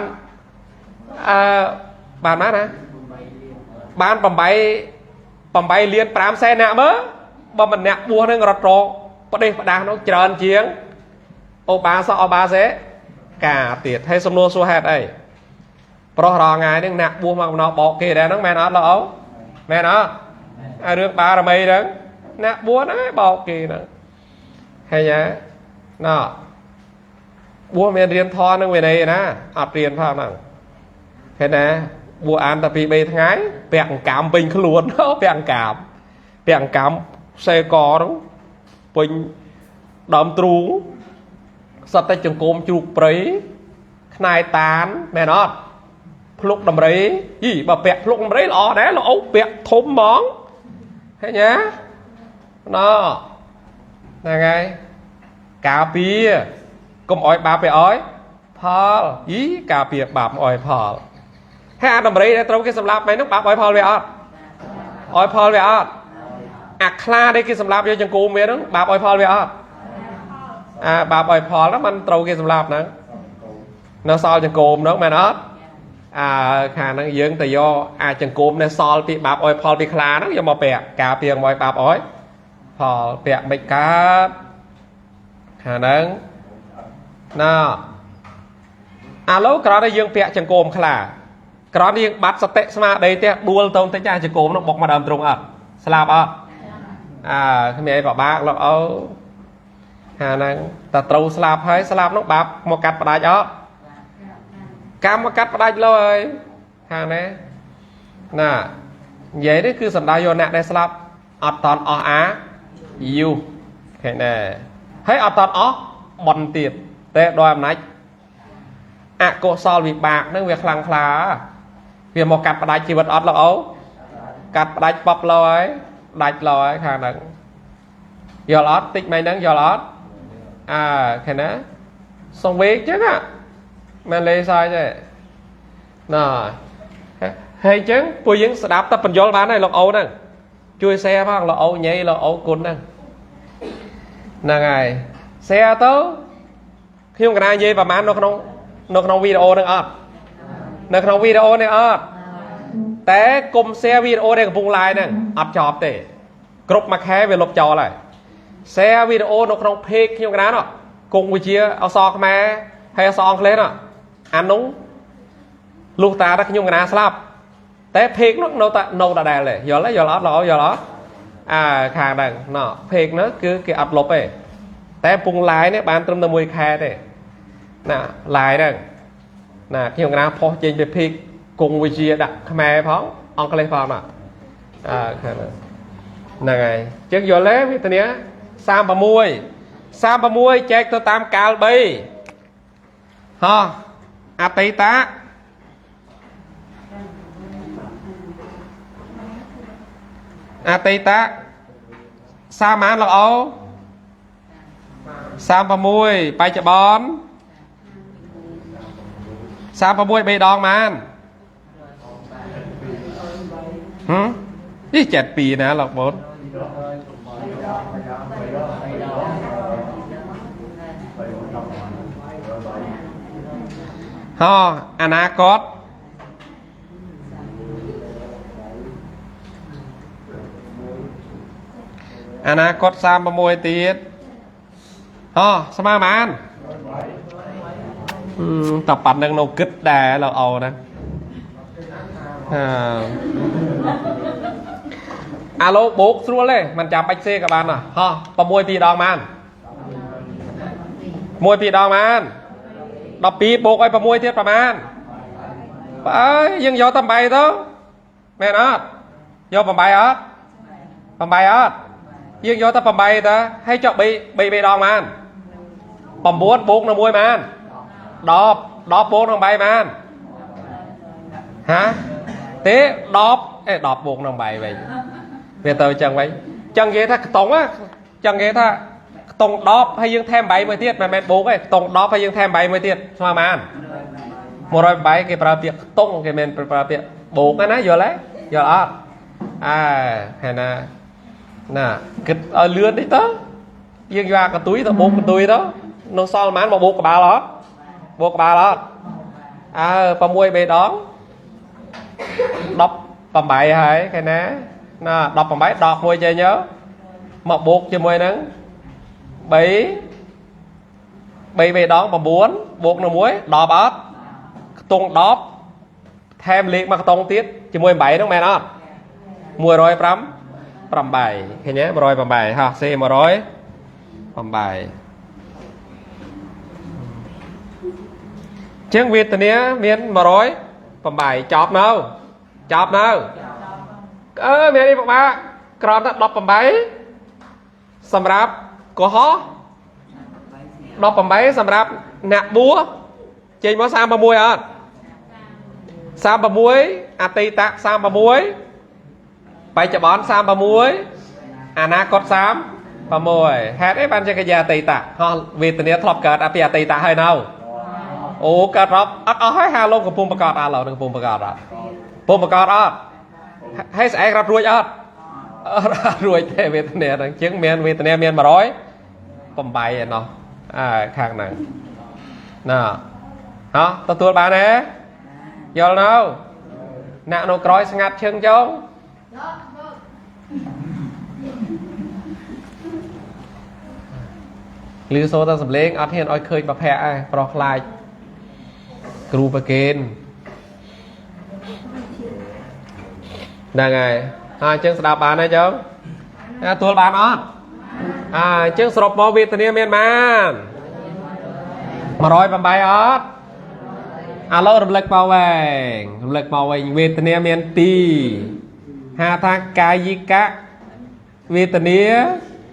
អឺបានណាណាបាន8លាន5សែនអ្នកមើលបើម្នាក់បួសនឹងរត់រផ្ដេសផ្ដាស់នោះច្រើនជាងឧបាសកឧបាសិកាទៀតហើយសំណួរសួរហេតុអីប្រុសរងថ្ងៃហ្នឹងអ្នកបួសមកកំណោបោកគេដែរហ្នឹងមែនអត់លោកអូមែនអត់អារឿងបារមីហ្នឹងអ្នកបួសហ្នឹងឯងបោកគេហ្នឹងហើយណាណបួសមានរៀនធម៌នឹងវិន័យណាអត់រៀនផងហ្នឹងឃើញណាបួសអានតែ2 3ថ្ងៃពាក់អង្កាមពេញខ្លួនពាក់អង្កាមពាក់អង្កាមសេកហ្នឹងពេញដើមទ្រូងសត្វតែចង្គមជ្រូកព្រៃខ្នាយតានមែនអត់ភ្លុកដំរីយីបើពាក់ភ្លុកដំរីល្អដែរលោកអូពាក់ធំហ្មងឃើញណាណហ្នឹងហើយការពារកុំអោយបាបไปអោយផលយីការពារបាបអោយផលហើយអាដំរីដែលត្រូវគេសម្លាប់មែនហ្នឹងបាបអោយផលវាអត់អោយផលវាអត់អាខ្លាដែលគេសម្លាប់យកចង្គមវាហ្នឹងបាបអោយផលវាអត់អាបាបអោយផលហ្នឹងมันត្រូវគេសម្លាប់ហ្នឹងនៅសល់ចង្គមហ្នឹងមែនអត់អាខាងហ្នឹងយើងទៅយកអាចង្គមនេះសល់ពីបាបអោយផលពីខ្លាហ្នឹងយកមកពាក់ការពារមកឲ្យបាបអោយផលពាក់មិនកើតខាងហ្នឹងណាអាឡូក្រោយតែយើងពាក់ចង្គមខ្លាក្រោយយើងបាត់សតិស្មារតីទេដួលទៅបន្តិចអាចង្គមនោះបុកមកដើមទ្រូងអត់ស្លាប់អត់អើគ្មានអីពិបាកលោកអូខាងហ្នឹងតែត្រូវស្លាប់ហើយស្លាប់នោះបាបមកកាត់ផ្ដាច់អត់កម្មមកកាត់ផ្ដាច់លោហើយខាងនេះណានិយាយនេះគឺសំដៅយកអ្នកដែលស្លាប់អត់តន់អស់អាយុឃើញដែរហើយអត់តន់អស់បន់ទៀតតែដោយអំណាចអកុសលវិបាកហ្នឹងវាខ្លាំងក្លាវាមកកាត់ផ្ដាច់ជីវិតអត់លោកអូកាត់ផ្ដាច់ប៉ប់លោហើយដាច់លោហើយខាងហ្នឹងយល់អត់តិចមិនហ្នឹងយល់អត់អើឃើញណាសង្វេគចឹងមែនលេសាយទេណាហើយចឹងពួកយើងស្ដាប់តែបញ្យល់បានហើយលោកអូហ្នឹងជួយ share ផងលោកអូញ៉ៃលោកអូគុណហ្នឹងហ្នឹងហើយ share ទៅខ្ញុំកណានិយាយប្រហែលនៅក្នុងវីដេអូហ្នឹងអត់នៅក្នុងវីដេអូនេះអត់តែគុំ share វីដេអូដែលកំពុង live ហ្នឹងអត់ចប់ទេគ្រប់មួយខែវាលុបចោលហើយ share វីដេអូនៅក្នុង page ខ្ញុំកណានោះគង់វិជាអក្សរខ្មែរហើយអក្សរអង់គ្លេសនោះអានោះលុះតាតែខ្ញុំកណាស្លាប់តែ page នោះនៅតែនៅដដែលទេយល់ទេយល់អត់លោកយល់អត់អើខាងហ្នឹងណោ page នោះគឺគេអត់លុបទេតែពង live នេះបានត្រឹមតែមួយខែទេណា live ហ្នឹងណាខ្ញុំកណាផុសចេញពី page គង់វិជាដាក់ខ្មែរផងអង់គ្លេសផងណាអើខាងហ្នឹងហ្នឹងហើយអញ្ចឹងយល់ទេវេទនា36 36ចែកទៅតាមកាល3ហោះអតីតអតីតសាមានលោកអូ36បច្ចុប្បន្ន36 3ដងបានហឹមនេះ72ណាលោកបងហោអនាគតអនាគត36ទៀតហោស្មើបានតប៉ាន់នឹងនៅគិតដែរលោកអូណាអើអាឡូបូកស្រួលទេមិនចាំបាច់សេក៏បានហោះ6 2ដងបាន 1 2ដងបាន12បូកឲ្យ6ទៀតប្រហែលបើអើយយើងយកតែ8ទៅមែនអត់យក8អត់8អត់យើងយកតែ8ទៅហើយចុះ3 3 3ដងបាន9បូកនឹង1បាន10 10បូកនឹង8បានហាទេ10អេ10បូកនឹង8វិញវាទៅចឹងវិញចឹងនិយាយថាខ្ទង់ចឹងនិយាយថាខ្ទង់10ហើយយើងថែម8មួយទៀតមិនមែនបូកទេខ្ទង់10ហើយយើងថែម8មួយទៀតស្មើបាន108គេប្រើពាក្យខ្ទង់គេមិនប្រើពាក្យបូកណាយល់ទេយល់អត់អើហើយណាណាគិតឲ្យលឿនតិចទៅយើងយកអាកន្ទុយទៅបូកកន្ទុយទៅនៅសល់ប៉ុន្មានមកបូកក្បាលអត់បូកក្បាលអត់អើ6 3ដង18ហើយគេណាណា18ដកមួយចេញទៅមកបូកជាមួយនឹង3 3 3ដង9បូកនឹង1 10អត់ខ្ទង់10ថែមលេខមកខ្ទង់ទៀតជាមួយ8ហ្នឹងមែនអត់105 8ឃើញទេ108ហោះសេ108ជាងវេទនាមាន108ចប់នៅចប់នៅអឺមានអីពិបាកក្រំតែ18សម្រាប់កុហក18សម្រាប់អ្នកបួសចេញមក36អត់36អតីត36បច្ចុប្បន្ន36អនាគត36ហេតុអីបានជាកិយាអតីតហោះវេទនាធ្លាប់កើតអពីអតីតហើយនៅអូកើតរាប់អត់អស់ហើយហាលោកកំពុងប្រកាសអត់ឡើយកំពុងប្រកាសអត់កំពុងប្រកាសអត់ហើយស្អែករត់រួចអត់អត់រួចទេវេទនាហ្នឹងជាងមានវេទនាមាន108ឯណោះអើខាងហ្នឹងណាហោះទទួលបានទេយល់នៅអ្នកនៅក្រោយស្ងាត់ឈឹងចុងលឺសូរតែសំលេងអត់ហ៊ានឲ្យឃើញប្រភពឯងប្រុសខ្លាចគ្រូប្រគេនហ្នឹងហើយអញ្ចឹងស្ដាប់បានទេចុងទទួលបានអត់អញ្ចឹងសរុបមកវេទនាមានបាន108អត់ឥឡូវរំលឹកមកវិញរំលឹកមកវិញវេទនាមាន2ហៅថាកាយិកៈវេទនា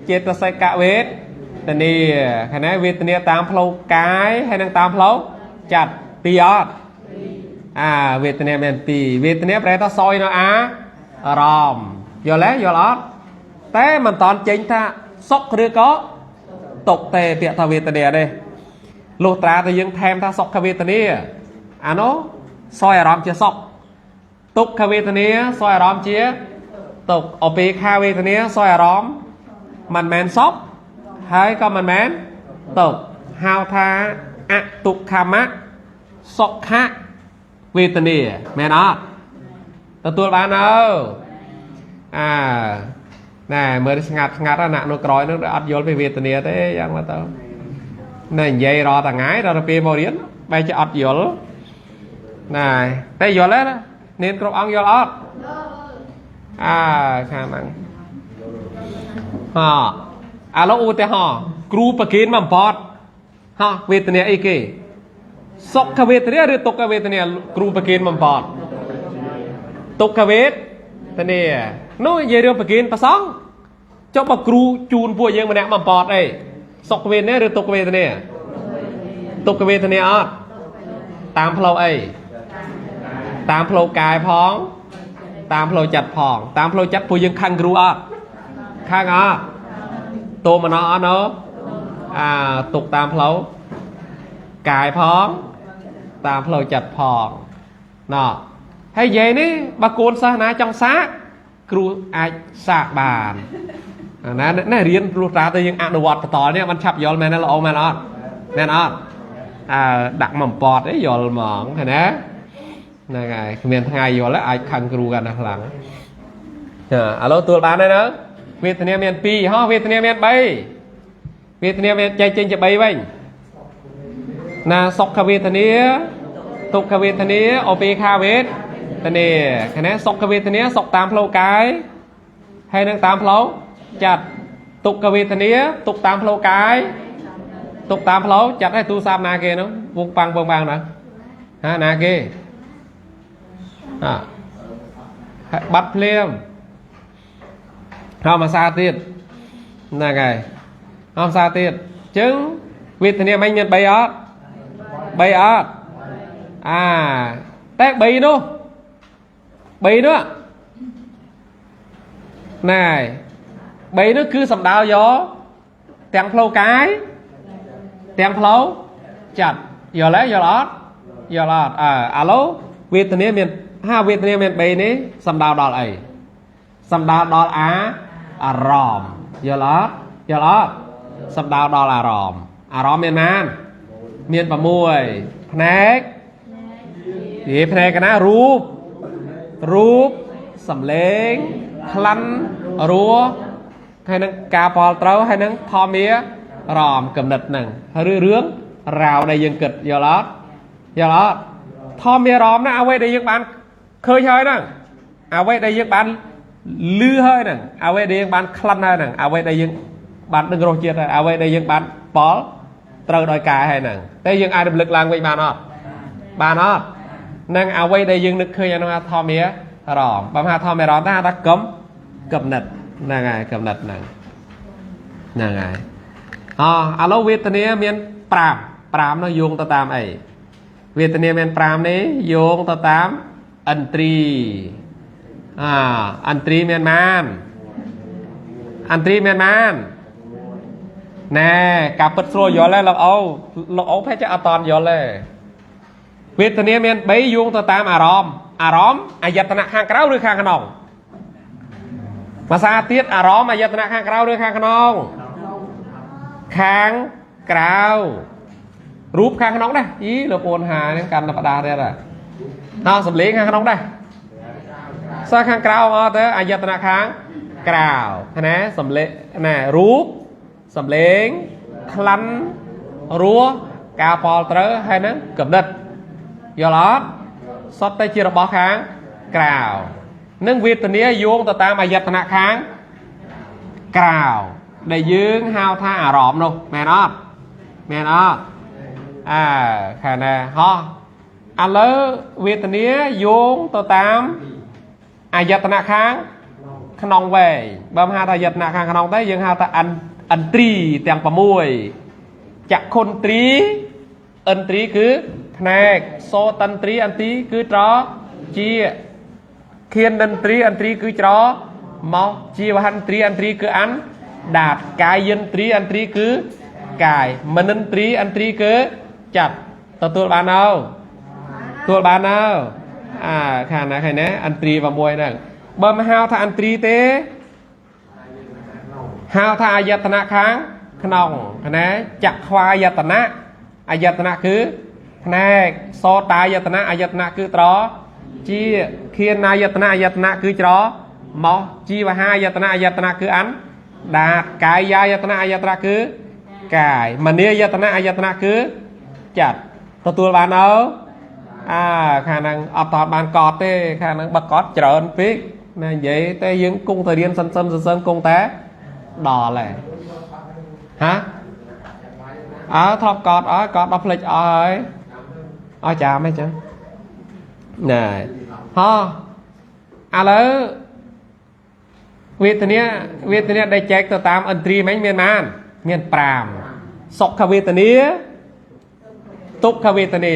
ចេតសិកវេទនាខណៈវេទនាតាមផ្លូវកាយហើយនិងតាមផ្លូវចិត្តពីរអត់អាវេទនាមានពីរវេទនាប្រែថាសយនៅអារម្មណ៍យល់ទេយល់អត់តែមិនតាន់ចេញថាសុខឬក៏ទុក្ខទេពាក្យថាវេទនានេះលុះត្រាតែយើងថែមថាសុខវេទនាអានោះសយអារម្មណ៍ជាសុខទុក្ខវេទនាសយអារម្មណ៍ជាទុក្ខឧបេក្ខាវេទនាសយអារម្មណ៍មិនមែនសុខហើយក៏មិនមែនទុក្ខហៅថាអទុក្ខមៈសុខវេទនាមែនអត់ទទួលបានអើអាណែមើលស្ងាត់ស្ងាត់ណានៅក្រោយនោះអត់យល់ពីវេទនាទេយ៉ាងមកទៅណែនិយាយរាល់ថ្ងៃដល់ទៅពេលមករៀនបែរជាអត់យល់ណែតែយល់ទេណានាងគ្រប់អង្គយល់អត់អើខាងហ្នឹងហ៎ឥឡូវឧទាហរណ៍គ្រូប្រគេនមកបំផតហោះវេទនាអីគេសុខវេទនាឬទុក្ខវេទនាគ្រូប្រគេនបំផតទុក្ខវេទនានោះនិយាយរឿងប្រគេនប្រសងចុះបើគ្រូជូនពួកយើងម្នាក់បំផតអីសុខវេទនាឬទុក្ខវេទនាទុក្ខវេទនាអត់តាមផ្លូវអីតាមផ្លូវកាយផងតាមផ្លូវចិត្តផងតាមផ្លូវចិត្តពួកយើងខឹងគ្រូអត់ខឹងអត់ទោមនស្សអត់ណូអាទុកតាមផ្លូវកាយផងតាមផ្លូវចិត្តផងណ៎ហើយនិយាយនេះបើកូនសិស្សណាចង់សាកគ្រូអាចសាកបានណាណារៀនលុះត្រាទៅយើងអនុវត្តបន្តនេះมันឆាប់យល់មែនទេល្អមែនអត់មែនអត់អើដាក់មកបំពត់អីយល់ហ្មងឃើញទេហ្នឹងហើយគ្មានថ្ងៃយល់អាចខឹងគ្រូកាន់តែខ្លាំងចាឥឡូវទទួលបានហើយណាវេទនាមាន2ហោះវេទនាមាន3វេទនាមានចែកចេញជា3វិញណាសុខវេទនាទុក្ខវេទនាឧបេក្ខាវេទនាឃើញទេសុខវេទនាសុខតាមផ្លូវកាយហើយនឹងតាមផ្លូវចិត្តទុក្ខវេទនាទុក្ខតាមផ្លូវកាយ ទុកតាមផ្លូវចាត់ឲ្យទូរស័ព្ទណាគេនោះវងប៉ាំងវងបាំងណាហាណាគេអាបាត់ភ្លាមហើយមកសាទៀតហ្នឹងហើយអមសាទៀតអញ្ចឹងវេទនាមិញមាន3អត់3អត់អាតែ3នោះ3នោះណែ3នោះគឺសំដៅយកទាំងផ្លូវកាយទាំងផ្លូវចិត្តយល់ទេយល់អត់យល់អត់អើឥឡូវវេទនាមានហាវេទនាមាន3នេះសំដៅដល់អីសំដៅដល់អារម្មណ៍យល់អត់យល់អត់សំដៅដល់អារម្មណ៍អារម្មណ៍មានប៉ុន្មានមាន6ផ្នែកនិយាយផ្នែកណារូបរូបសំឡេងក្លិនរសហើយនឹងការផលត្រូវហើយនឹងធម្មារម្មណ៍កំណត់ហ្នឹងឬរឿងរាវដែលយើងគិតយល់អត់យល់អត់ធម្មារម្មណ៍ណាអ្វីដែលយើងបានឃើញហើយហ្នឹងអ្វីដែលយើងបានលឺហើយហ្នឹងអ្វីដែលយើងបានក្លិនហើយហ្នឹងអ្វីដែលយើងបានដឹងរសជាតិហើយអ្វីដែលយើងបានផលត្រូវដោយកាយហើយហ្នឹងតែយើងអាចរំលឹកឡើងវិញបានអត់បានអត់នឹងអ្វីដែលយើងនឹកឃើញអានោះធម្មារម្មណ៍បើថាធម្មារម្មណ៍ថាកំកំណត់ហ្នឹងហើយកំណត់ហ្នឹងហ្នឹងហើយអឥឡូវវេទនាមាន5 5នោះយោងទៅតាមអីវេទនាមាន5នេះយោងទៅតាមឥន្ទ្រីឥន្ទ្រីមានម៉ានឥន្ទ្រីមានម៉ានណែការពិតស្រួលយល់ទេលោកអូលោកអូភេទចេះអត់តន់យល់ទេវេទនាមាន3យោងទៅតាមអារម្មណ៍អារម្មណ៍អាយតនៈខាងក្រៅឬខាងក្នុងភាសាទៀតអារម្មណ៍អាយតនៈខាងក្រៅឬខាងក្នុងខាងក្រៅរូបខាងក្នុងដែរអីលោកអូនហានេះកាន់តែបដាទៀតហ៎សំលេងខាងក្នុងដែរសើខាងក្រៅមកទៅអាយតនៈខាងក្រៅណាសំលេងណារូបសំលេងក្លិនរសការផលត្រូវហើយនឹងកំណត់យល់អត់សុទ្ធតែជារបស់ខាងក្រៅនឹងវេទនាយោងទៅតាមអាយតនៈខាងក្រៅដែលយើងហៅថាអារម្មណ៍នោះមែនអត់មែនអត់អើខាងណាហោះឥឡូវវេទនាយោងទៅតាមអាយតនៈខាងក្នុងវែងបើមិនហៅថាអាយតនៈខាងក្នុងទេយើងហៅថាឥន្ទ្រីទាំង6ចក្ខុន្ទ្រីឥន្ទ្រីគឺផ្នែកសោតន្ទ្រីឥន្ទ្រីគឺត្រជាឃានន្ទ្រីឥន្ទ្រីគឺច្រមកជីវហន្ទ្រីឥន្ទ្រីគឺអានដាតកាយន្ទ្រីឥន្ទ្រីគឺកាយមនិន្ទ្រីឥន្ទ្រីគឺចិត្តទទួលបានអត់ទទួលបានអត់អាខាងណាខាងណាឥន្ទ្រី6ហ្នឹងបើមិនហៅថាឥន្ទ្រីទេហៅថាអាយតនៈខាងក្នុងណាចក្ខ្វាយតនៈអាយតនៈគឺផ្នែកសោតាយតនៈអាយតនៈគឺត្រជាឃានាយតនៈអាយតនៈគឺច្រមកជីវហាយតនៈអាយតនៈគឺអានដាតកាយាយតនៈអាយតនៈគឺកាយមនាយតនៈអាយតនៈគឺចិត្តទទួលបានអត់អាខាងហ្នឹងអត់តបានកត់ទេខាងហ្នឹងបើកត់ច្រើនពេកណានិយាយតែយើងគង់តែរៀនសិនសិនសិនគង់តែដល់ហើយហាអើធ្លាប់កត់អើកត់ដល់ភ្លេចអស់ហើយអស់ចាំហីចឹងណែហោះឥឡូវវេទនាវេទនាដែលចែកទៅតាមឥន្ទ្រីមិញមានប៉ុន្មានមាន5សុខវេទនាទុក្ខវេទនា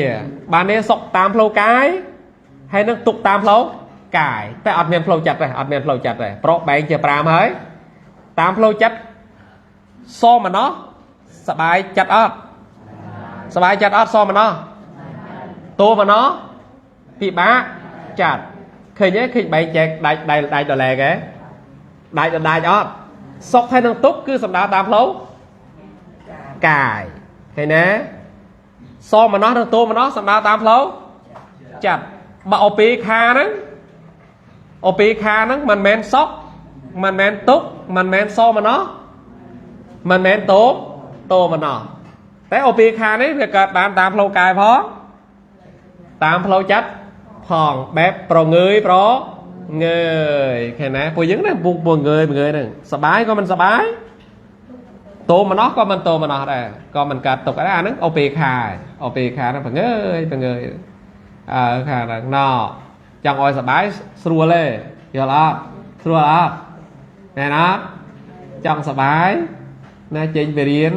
បាននេះសុខតាមផ្លូវកាយហើយនឹងទុក្ខតាមផ្លូវកាយតែអត់មានផ្លូវចិត្តទេអត់មានផ្លូវចិត្តទេប្រកបែងជា5ហើយតាមផ្លូវចិត្តសមណោះសบายចិត្តអត់សบายចិត្តអត់សមណោះតោមណោះពិបាកចិត្តឃើញទេឃើញបែងចែកដាច់ដាច់ដលែកហ៎ដាច់ដាច់អត់សុខហើយនឹងទុក្ខគឺសំដៅតាមផ្លូវកាយឃើញណាសមណោះនិងតោមណោះសំដៅតាមផ្លូវចិត្តបើឧបេខាហ្នឹងឧបេខាហ្នឹងមិនមែនសុខមិនមែនទុក្ខមិនមែនសមណោះមិនមែនតោតោមណោះតែឧបេខានេះវាកើតបានតាមផ្លូវកាយផងតាមផ្លូវចិត្តផងបែបប្រងើយប្រងើយឃើញណាពួកយើងណាពុកប្រងើយប្រងើយហ្នឹងសបាយក៏មិនសបាយ តោមនោះក៏មិនតោមនោះដែរក៏មិនកើតទុកដែរអាហ្នឹងឧបេក្ខាឧបេក្ខាហ្នឹងបង្ើយបង្ើយអើខាងហ្នឹងណចង់ឲ្យសบายស្រួលទេយល់អត់ស្រួលអត់មែនអត់ចង់សบายណាចេញទៅរៀន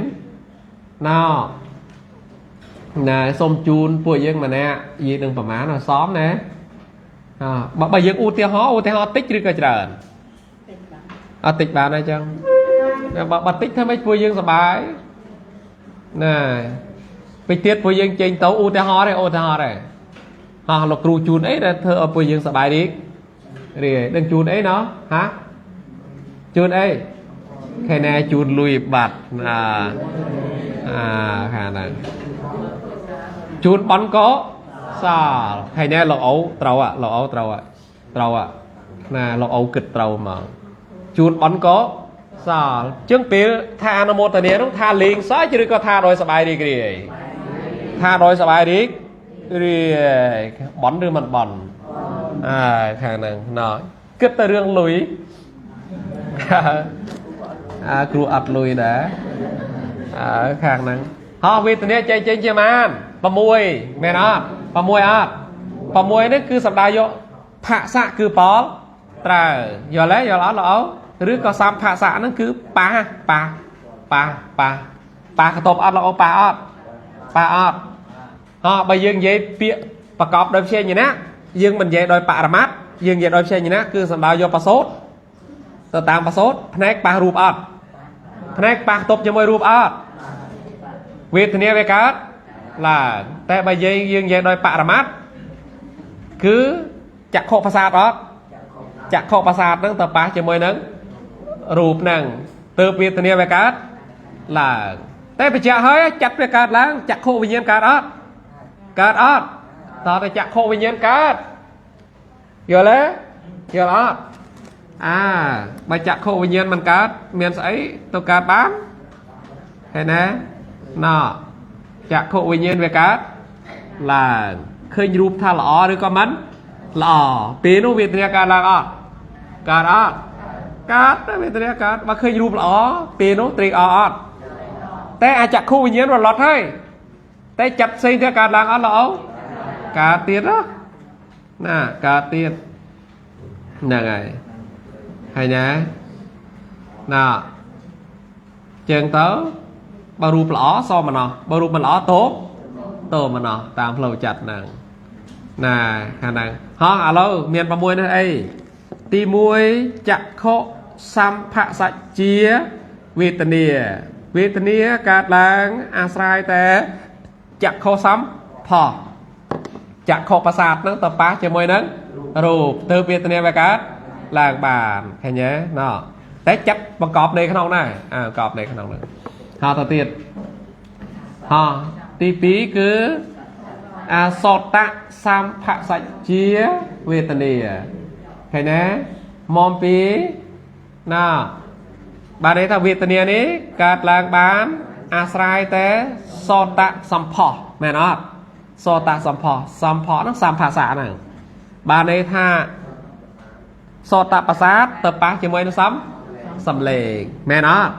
ណណាសុំជូនពួកយើងម្នាក់យើងនឹងប្រមាណឲ្យសមណាអបើយើងឧទាហរណ៍ឧទាហរណ៍តិចឬក៏ច្រើនអត់តិចបានទេចឹងបើតិចធ្វើម៉េចពួកយើងសบายណាពេលទៀតពួកយើងចេញទៅឧទាហរណ៍ទេឧទាហរណ៍ទេហោះលោកគ្រូជូនអីដែលធ្វើឲ្យពួកយើងសบายរីករាយដឹងជូនអីណោះហាជូនអីខែណាជូនលុយបាត់អាអាខាងហ្នឹងជូនបនកសលហើយណែលោកអូត្រូវលោកអូត្រូវត្រូវណាលោកអូគិតត្រូវហ្មងជូនបនកសលជាងពេលថាអនុមោទនានោះថាលេងសើចឬក៏ថាដោយសบายរីករាយថាដោយសบายរីករាយបនឬមិនបនអើខាងហ្នឹងណគិតតែរឿងលុយអើគ្រូអត់លុយដែរអើខាងហ្នឹងហោះវេទនាចេញចេញជាម៉ាន6មែនអត់6អត់6នេះគឺសំដៅយកផសៈគឺប៉លត្រូវយល់ទេយល់អត់លោកអូឬក៏សំផសៈហ្នឹងគឺប៉ះប៉ះប៉ះប៉ះប៉ះកតបអត់លោកអូប៉ះអត់ប៉ះអត់ហោះបើយើងនិយាយពាក្យប្រកបដោយព្យញ្ជនៈយើងមិននិយាយដោយបរមត្តយើងនិយាយដោយព្យញ្ជនៈគឺសំដៅយកប្រសូតទៅតាមប្រសូតផ្នែកប៉ះរូបអត់ផ្នែកប៉ះកតបជាមួយរូបអត់វេទនាវាកើតឡើងតែបើយើងនិយាយដោយបរមត្តគឺចក្ខុប្រសាទអត់ចក្ខុប្រសាទហ្នឹងទៅប៉ះជាមួយនឹងរូបហ្នឹងទើបវេទនាវាកើតឡើងតែបញ្ជាក់ហើយចិត្តវាកើតឡើងចក្ខុវិញ្ញាណកើតអត់កើតអត់តើតែចក្ខុវិញ្ញាណកើតយល់ទេយល់អត់អាបើចក្ខុវិញ្ញាណមិនកើតមានស្អីទៅកើតបានឃើញណាណចក្ខុវិញ្ញាណវាកើតឡើងឃើញរូបថាល្អឬក៏មិនល្អពេលនោះវេទនាកើតឡើងអត់កើតអត់កើតវេទនាកើតបើឃើញរូបល្អពេលនោះត្រេកអរអត់តែអាចក្ខុវិញ្ញាណរលត់ហើយតែចិត្តផ្សេងទៀតកើតឡើងអត់ល្អកើតទៀតណាកើតទៀតហ្នឹងហើយហើយណាណាជើងទៅបើរូបល្អសមណោះបើរូបមិនល្អតោតោមណោះតាមផ្លូវចិត្តហ្នឹងណាខាងហ្នឹងហោះឥឡូវមាន6នេះអីទី1ចក្ខុសម្ផសច្ជាវេទនាវេទនាកើតឡើងអាស្រ័យតែចក្ខុសម្ផស្សចក្ខុប្រសាទហ្នឹងទៅប៉ះជាមួយនឹងរូបទើបវេទនាវាកើតឡើងបានឃើញទេណតែចិត្តបង្កប់នៅក្នុងដែរអើបង្កប់នៅក្នុងហ្នឹងហោះទៅទៀតហោះទី2គឺអសតៈសម្ផសច្ជាវេទនាឃើញទេមកពីណាបានន័យថាវេទនានេះកើតឡើងបានអាស្រ័យតែសតៈសម្ផស្សមែនអត់សតៈសម្ផស្សសម្ផស្សហ្នឹងសម្ភាសៈហ្នឹងបានន័យថាសតៈប្រសាទទៅប៉ះជាមួយនឹងសំលេងមែនអត់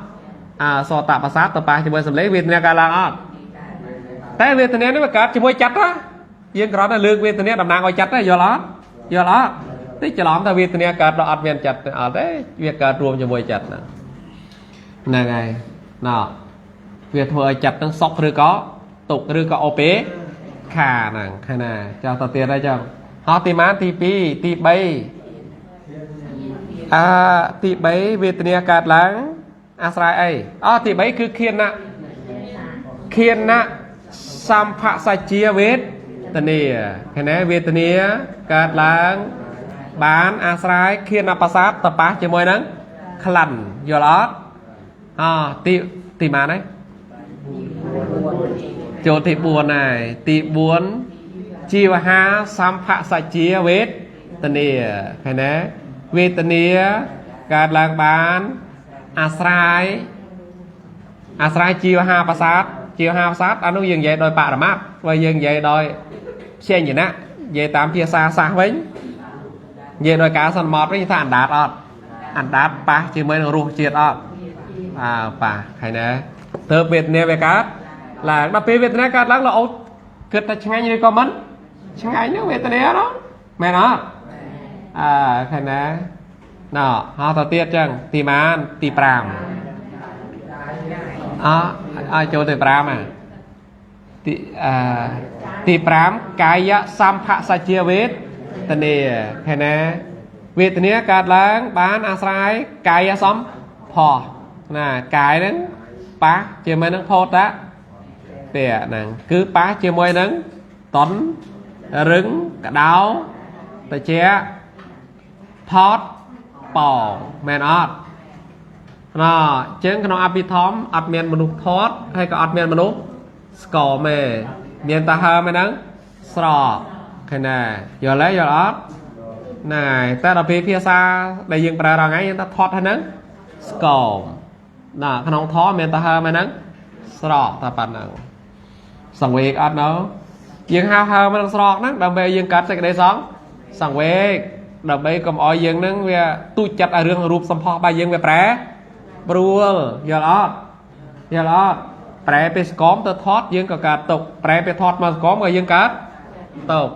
អើសតៈប្រសាទទៅប៉ះជាមួយសំលេងវេទនាកើតឡើងអត់តែវេទនានេះវាកើតជាមួយចិត្តណាយើងគ្រាន់តែលើកវេទនាតំណាងឲ្យចិត្តទេយល់អត់យល់អត់តិចច្រឡំថាវេទនាកើតដល់អត់មានចិត្តអត់ទេវាកើតរួមជាមួយចិត្តហ្នឹងហ្នឹងហើយណវាធ្វើឲ្យចិត្តហ្នឹងសុខឬក៏ទុក្ខឬក៏អូពេខាហ្នឹងឃើញណាចុះទៅទៀតហើយចឹងហោះទីម៉ានទី2ទី3អាទី3វេទនាកើតឡើងអាស្រ័យអីអទី3គឺខានៈខានៈសម្ផសច្ជាវេទនាឃើញទេវេទនាកើតឡើងបានអាស្រ័យខានប្រសាទតប៉ះជាមួយនឹងក្លិនយល់អត់អទីម៉ានហើយចូលទី4ហើយទី4ជីវហាសម្ផសច្ជាវេទនាឃើញទេវេទនាកើតឡើងបានអាស្រ័យជីវហាប្រសាទជីវហាប្រសាទអានោះយើងនិយាយដោយបរមត្តបើយើងនិយាយដោយព្យញ្ជនៈនិយាយតាមភាសាសាស្ត្រវិញនិយាយដោយការសន្មតវិញថាអណ្ដាតអត់អណ្ដាតប៉ះជាមួយនឹងរសជាតិអត់ អើប៉ះហើយណាទៅវេទនាវាកើតឡើងដល់ពេលវេទនាកើតឡើងលោកអូគិតថាឆ្ងាញ់ឬក៏មិនឆ្ងាញ់ហ្នឹងវេទនានោះមែនអត់អើឃើញណាណ៎ហោះទៅទៀតចឹងទីម៉ានទី5អឲ្យចូលទៅ5ហ่ะទីទី5កាយសម្ភសជាវេទនាឃើញណាវេទនាកើតឡើងបានអាស្រ័យកាយសម្ផស្សណាកាយហ្នឹងប៉ះជាមួយនឹងផោតៈពៈហ្នឹងគឺប៉ះជាមួយនឹងតន់រឹងកដោតិចផតប៉មែនអត់ណ៎ចឹងក្នុងអភិធម្មអត់មានមនុស្សថតហើយក៏អត់មានមនុស្សស្គមទេមានតែហើមហ្នឹងស្រកឃើញណាយល់ទេយល់អត់ហ្នឹងហើយតែដល់ពេលភាសាដែលយើងប្រើរាល់ថ្ងៃយើងថាថតហ្នឹងស្គមណាក្នុងធម៌មានតែហើមហ្នឹងស្រកតែប៉ុណ្ណឹងសង្វេគអត់នៅយើងហៅហើមនឹងស្រកហ្នឹងដើម្បីយើងកាត់សេចក្តីសង្វេគដើម្បីកុំឲ្យយើងនឹងវាទូចចិត្តឲ្យរឿងរូបសម្ផស្សរបស់យើងវាប្រែប្រួលយល់អត់យល់អត់ប្រែពេលស្គមទៅថតយើងក៏កើតទុកប្រែពេលថតមកស្គមក៏យើងកើតទុក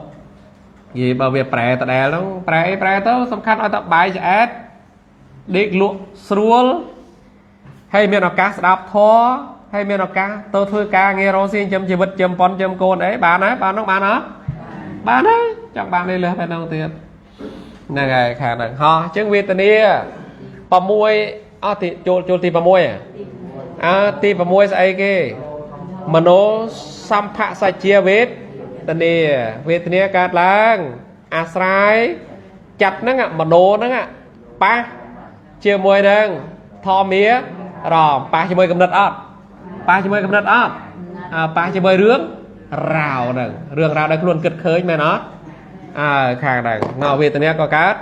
និយាយបើវាប្រែដដែលហ្នឹងប្រែអីប្រែទៅសំខាន់ឲ្យតែបាយឆ្អែតដេកលក់ស្រួលហើយមានឱកាសស្ដាប់ធម៌ហើយមានឱកាសទៅធ្វើការងាររកស៊ីចិញ្ចឹមជីវិតចិញ្ចឹមប៉ុនចិញ្ចឹមកូនអីបានហើយបាននោះបានអត់បានហើយចង់បាននេះលើសទៅនោះទៀតហ្នឹងហើយខាងហ្នឹងហោះអញ្ចឹងវេទនា6អស់ទីចូលទី6អើទី6ស្អីគេមโนសម្ភសជាវេទនាវេទនាកើតឡើងអាស្រ័យចិត្តហ្នឹងមโนហ្នឹងប៉ះជាមួយនឹងធម្មារមប៉ះជាមួយកំណត់អត់ប៉ះជាមួយកំណត់អត់ប៉ះជាមួយរឿងរ៉ាវហ្នឹងរឿងរ៉ាវដែលខ្លួនគិតឃើញមែនអត់អើខាងហ្នឹងណវេទនាក៏កើត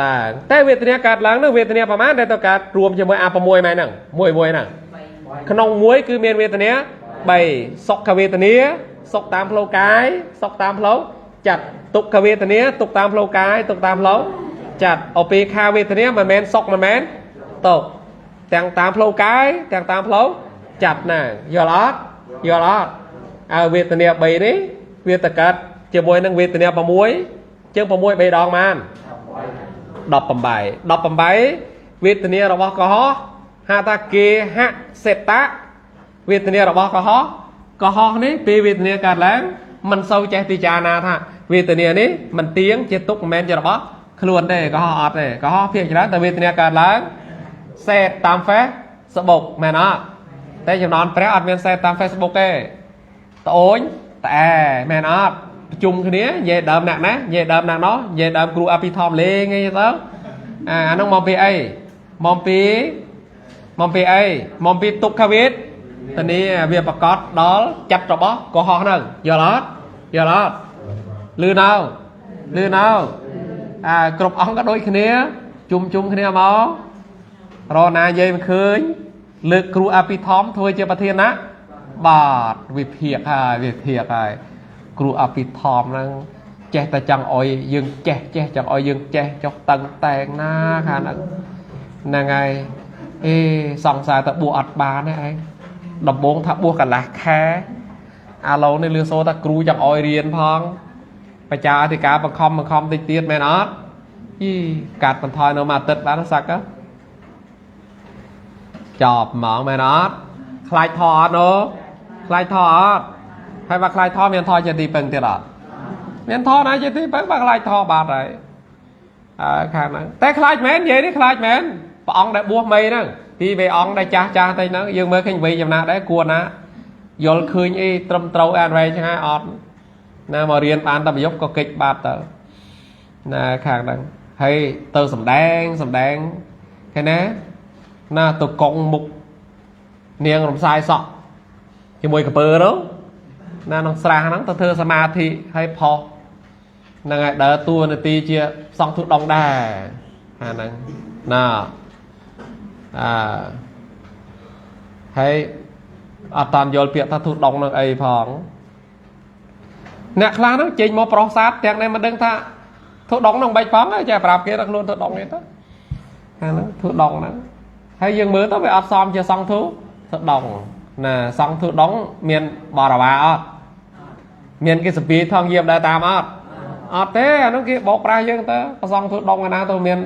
ឡើងតែវេទនាកើតឡើងនោះវេទនាប្រហែលដែលទៅកើតរួមជាមួយអា6មែនហ្នឹងមួយមួយហ្នឹងក្នុងមួយគឺមានវេទនា3សុខវេទនាសុខតាមផ្លូវកាយសុខតាមផ្លូវចិត្តទុក្ខវេទនាទុក្ខតាមផ្លូវកាយទុក្ខតាមផ្លូវចិត្តឧបេក្ខាវេទនាមិនមែនសុខមិនមែនទុក្ខទាំងតាមផ្លូវកាយទាំងតាមផ្លូវចិត្តណាយល់អត់យល់អត់អើវេទនា3នេះវាទៅកើតជាមួយនឹងវេទនា6ជាង6 3ដងបាន18 18វេទនារបស់កុហកហៅថាគេហសេតៈវេទនារបស់កុហកកុហកនេះពេលវេទនាកើតឡើងមិនសូវចេះពិចារណាថាវេទនានេះមិនទៀងជាទុក្ខមិនមែនជារបស់ខ្លួនទេកុហកអត់ទេកុហកភាគច្រើនតែវេទនាកើតឡើងសេតតាម Facebook មែនអត់តែចំណន់ព្រះអត់មានសេតតាម Facebook ទេត្អូញតែមែនអត់ប្រជុំគ្នានិយាយដើមអ្នកណានិយាយដើមអ្នកនោះនិយាយដើមគ្រូអភិធម្មលេងអីទៅអានោះមកពីអីមកពីអីមកពីទុក្ខវេទនាវាប្រកបដល់ចិត្តរបស់កុហកហ្នឹងយល់អត់យល់អត់លឺនៅលឺនៅអាគ្រប់អង្គក៏ដូចគ្នាជុំគ្នាមករណានិយាយមិនឃើញលើកគ្រូអភិធម្មធ្វើជាប្រធានណាបាទវិភាគហើយវិភាគហើយគ្រូអភិធម្មហ្នឹងចេះតែចង់អុយយើងចេះចង់អុយយើងចេះចុះតឹងតែងណាខាងហ្នឹងហ្នឹងហើយអេសង្សារតែបួសអត់បានទេឯងដំបងថាបួសកន្លះខែអាឡូនេះលឺសូថាគ្រូចង់អុយរៀនផងបច្ចាអធិការបង្ខំតិចទៀតមែនអត់យីកាត់បន្ថយនៅមួយអាទិត្យបានសាក់ចប់ហ្មងមែនអត់ខ្លាចថអត់នោះខ្លាចថអត់ហើយបើខ្លាចថមានថជាទីពឹងទៀតអត់មានថណាជាទីពឹងបើខ្លាចថបាត់ហើយអើខាងហ្នឹងតែខ្លាចមែននិយាយនេះខ្លាចមែនព្រះអង្គដែលបួសមីហ្នឹងពីវេអង្គដែលចាស់ចាស់ទៅហ្នឹងយើងមើលឃើញវ័យចំណាស់ដែរគួរណាយល់ឃើញអីត្រឹមត្រូវអានវែងឆ្ងាយអត់ណាមករៀនបានតែប្រយុទ្ធក៏កិច្ចបាត់ទៅណាខាងហ្នឹងហើយទៅសំដែងឃើញណាណាទៅកងមុខនាងរំសាយសក់ជាមួយកពើនោះណាក្នុងស្រះហ្នឹងទៅធ្វើសមាធិហើយផុសហ្នឹងហើយដើរតួនាទីជាសង្ឃទុដងដែរអាហ្នឹងណាអើហើយអត់តាន់យល់ពាក្យថាទុដងនឹងអីផងអ្នកខ្លះហ្នឹងចេញមកប្រុសសាទទាំងនេះមិនដឹងថាទុដងនឹងបាច់ផងចេះប្រាប់គេថាខ្លួនទុដងនេះទៅអាហ្នឹងទុដងហ្នឹង ហើយយើងមើលទៅវាអត់សមជាសង្ឃធុដងណាសង្ឃធុដងមានបរិវារអត់មានគេសពីថងយាមដែរតាមអត់អត់ទេអានោះគេបោកប្រាស់យើងទៅប្រសងធុដងណាទៅមាន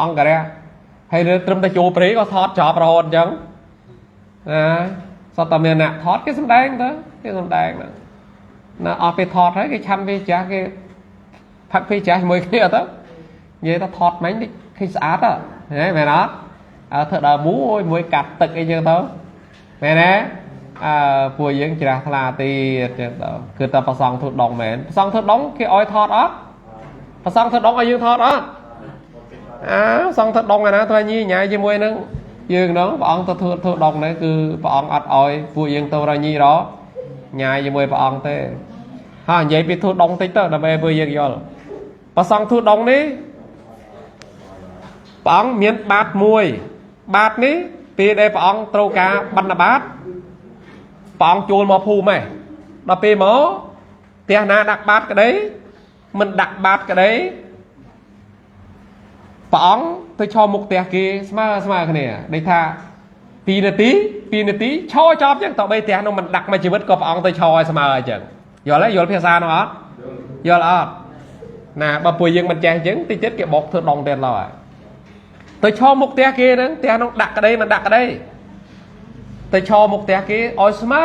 អង្គរៈហើយត្រឹមតែចូលព្រៃក៏ថតចប់រហូតអញ្ចឹងណាសតតែមានអ្នកថតគេសំដែងទៅគេសំដែងហ្នឹងណាអស់ពេលថតហើយគេឆាន់វាចាស់គេផឹកពេលចាស់ជាមួយគ្នាទៅនិយាយថាថតមិញឃើញស្អាតហ៎មែនអត់អើធ្វើដល់មួយមួយកាត់ទឹកអីចឹងទៅមែនទេអើពួកយើងច្រាស់ថ្លាទៀតចឹងទៅគឺតែប្រសងធុដងមែនប្រសងធុដងគេឲ្យថតអត់ប្រសងធុដងឲ្យយើងថតអត់អើសង្ឃធុដងឯណាធ្វើញីញ៉ៃជាមួយនឹងយើងហ្នឹងព្រះអង្គទៅធ្វើធុដងហ្នឹងគឺព្រះអង្គអត់ឲ្យពួកយើងទៅរញីរញ៉ៃជាមួយព្រះអង្គទេហើយនិយាយពីធុដងតិចទៅដើម្បីឲ្យពួកយើងយល់ប្រសងធុដងនេះព្រះអង្គមានបាតមួយបាតនេះពេលដែលព្រះអង្គត្រូវការបិណ្ឌបាតព្រះអង្គចូលមកភូមិឯងដល់ពេលមកផ្ទះណាដាក់បាតក្តីមិនដាក់បាតក្តីព្រះអង្គទៅឈរមុខផ្ទះគេស្មើស្មើគ្នាដូចថា2នាទី2នាទីឈរចប់ចឹងតើបីផ្ទះនោះមិនដាក់មួយជីវិតក៏ព្រះអង្គទៅឈរឲ្យស្មើអញ្ចឹងយល់ទេយល់ភាសានោះអត់យល់អត់ណាបើពួកយើងមិនចេះអញ្ចឹងតិចទៀតគេបោកធ្វើដងទៀតឡើយទៅឈរមុខផ្ទះគេហ្នឹងផ្ទះនោះដាក់ក្តីមិនដាក់ក្តីទៅឈរមុខផ្ទះគេឲ្យស្មើ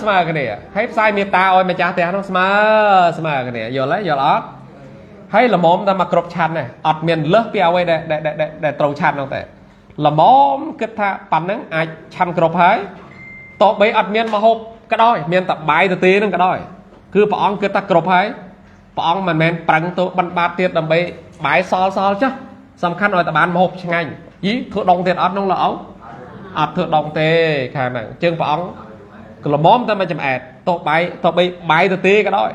ស្មើគ្នាហើយផ្សាយមេត្តាឲ្យម្ចាស់ផ្ទះនោះស្មើស្មើគ្នាយល់ទេយល់អត់ហើយល្មមតែមកគ្រប់ឆាន់ដែរអត់មានលើសពីអ្វីដែលត្រូវឆាន់នោះទេល្មមគិតថាប៉ណ្ណឹងអាចឆាន់គ្រប់ហើយតោះបីអត់មានមហូបក៏ដោយមានតែបាយទៅទេនឹងក៏ដោយគឺព្រះអង្គគិតថាគ្រប់ហើយព្រះអង្គមិនមែនប្រឹងទៅបិណ្ឌបាតទៀតដើម្បីបាយសល់សល់ចាស់សំខាន់ឲ្យតែបានមហូបឆ្ងាញ់យីធ្វើដងទៀតអត់នោះល្អអត់ធ្វើដងទេខាងហ្នឹងជើងព្រះអង្គល្មមតែមកចំអែតតោះបាយតោះបីបាយទៅទេក៏ដោយ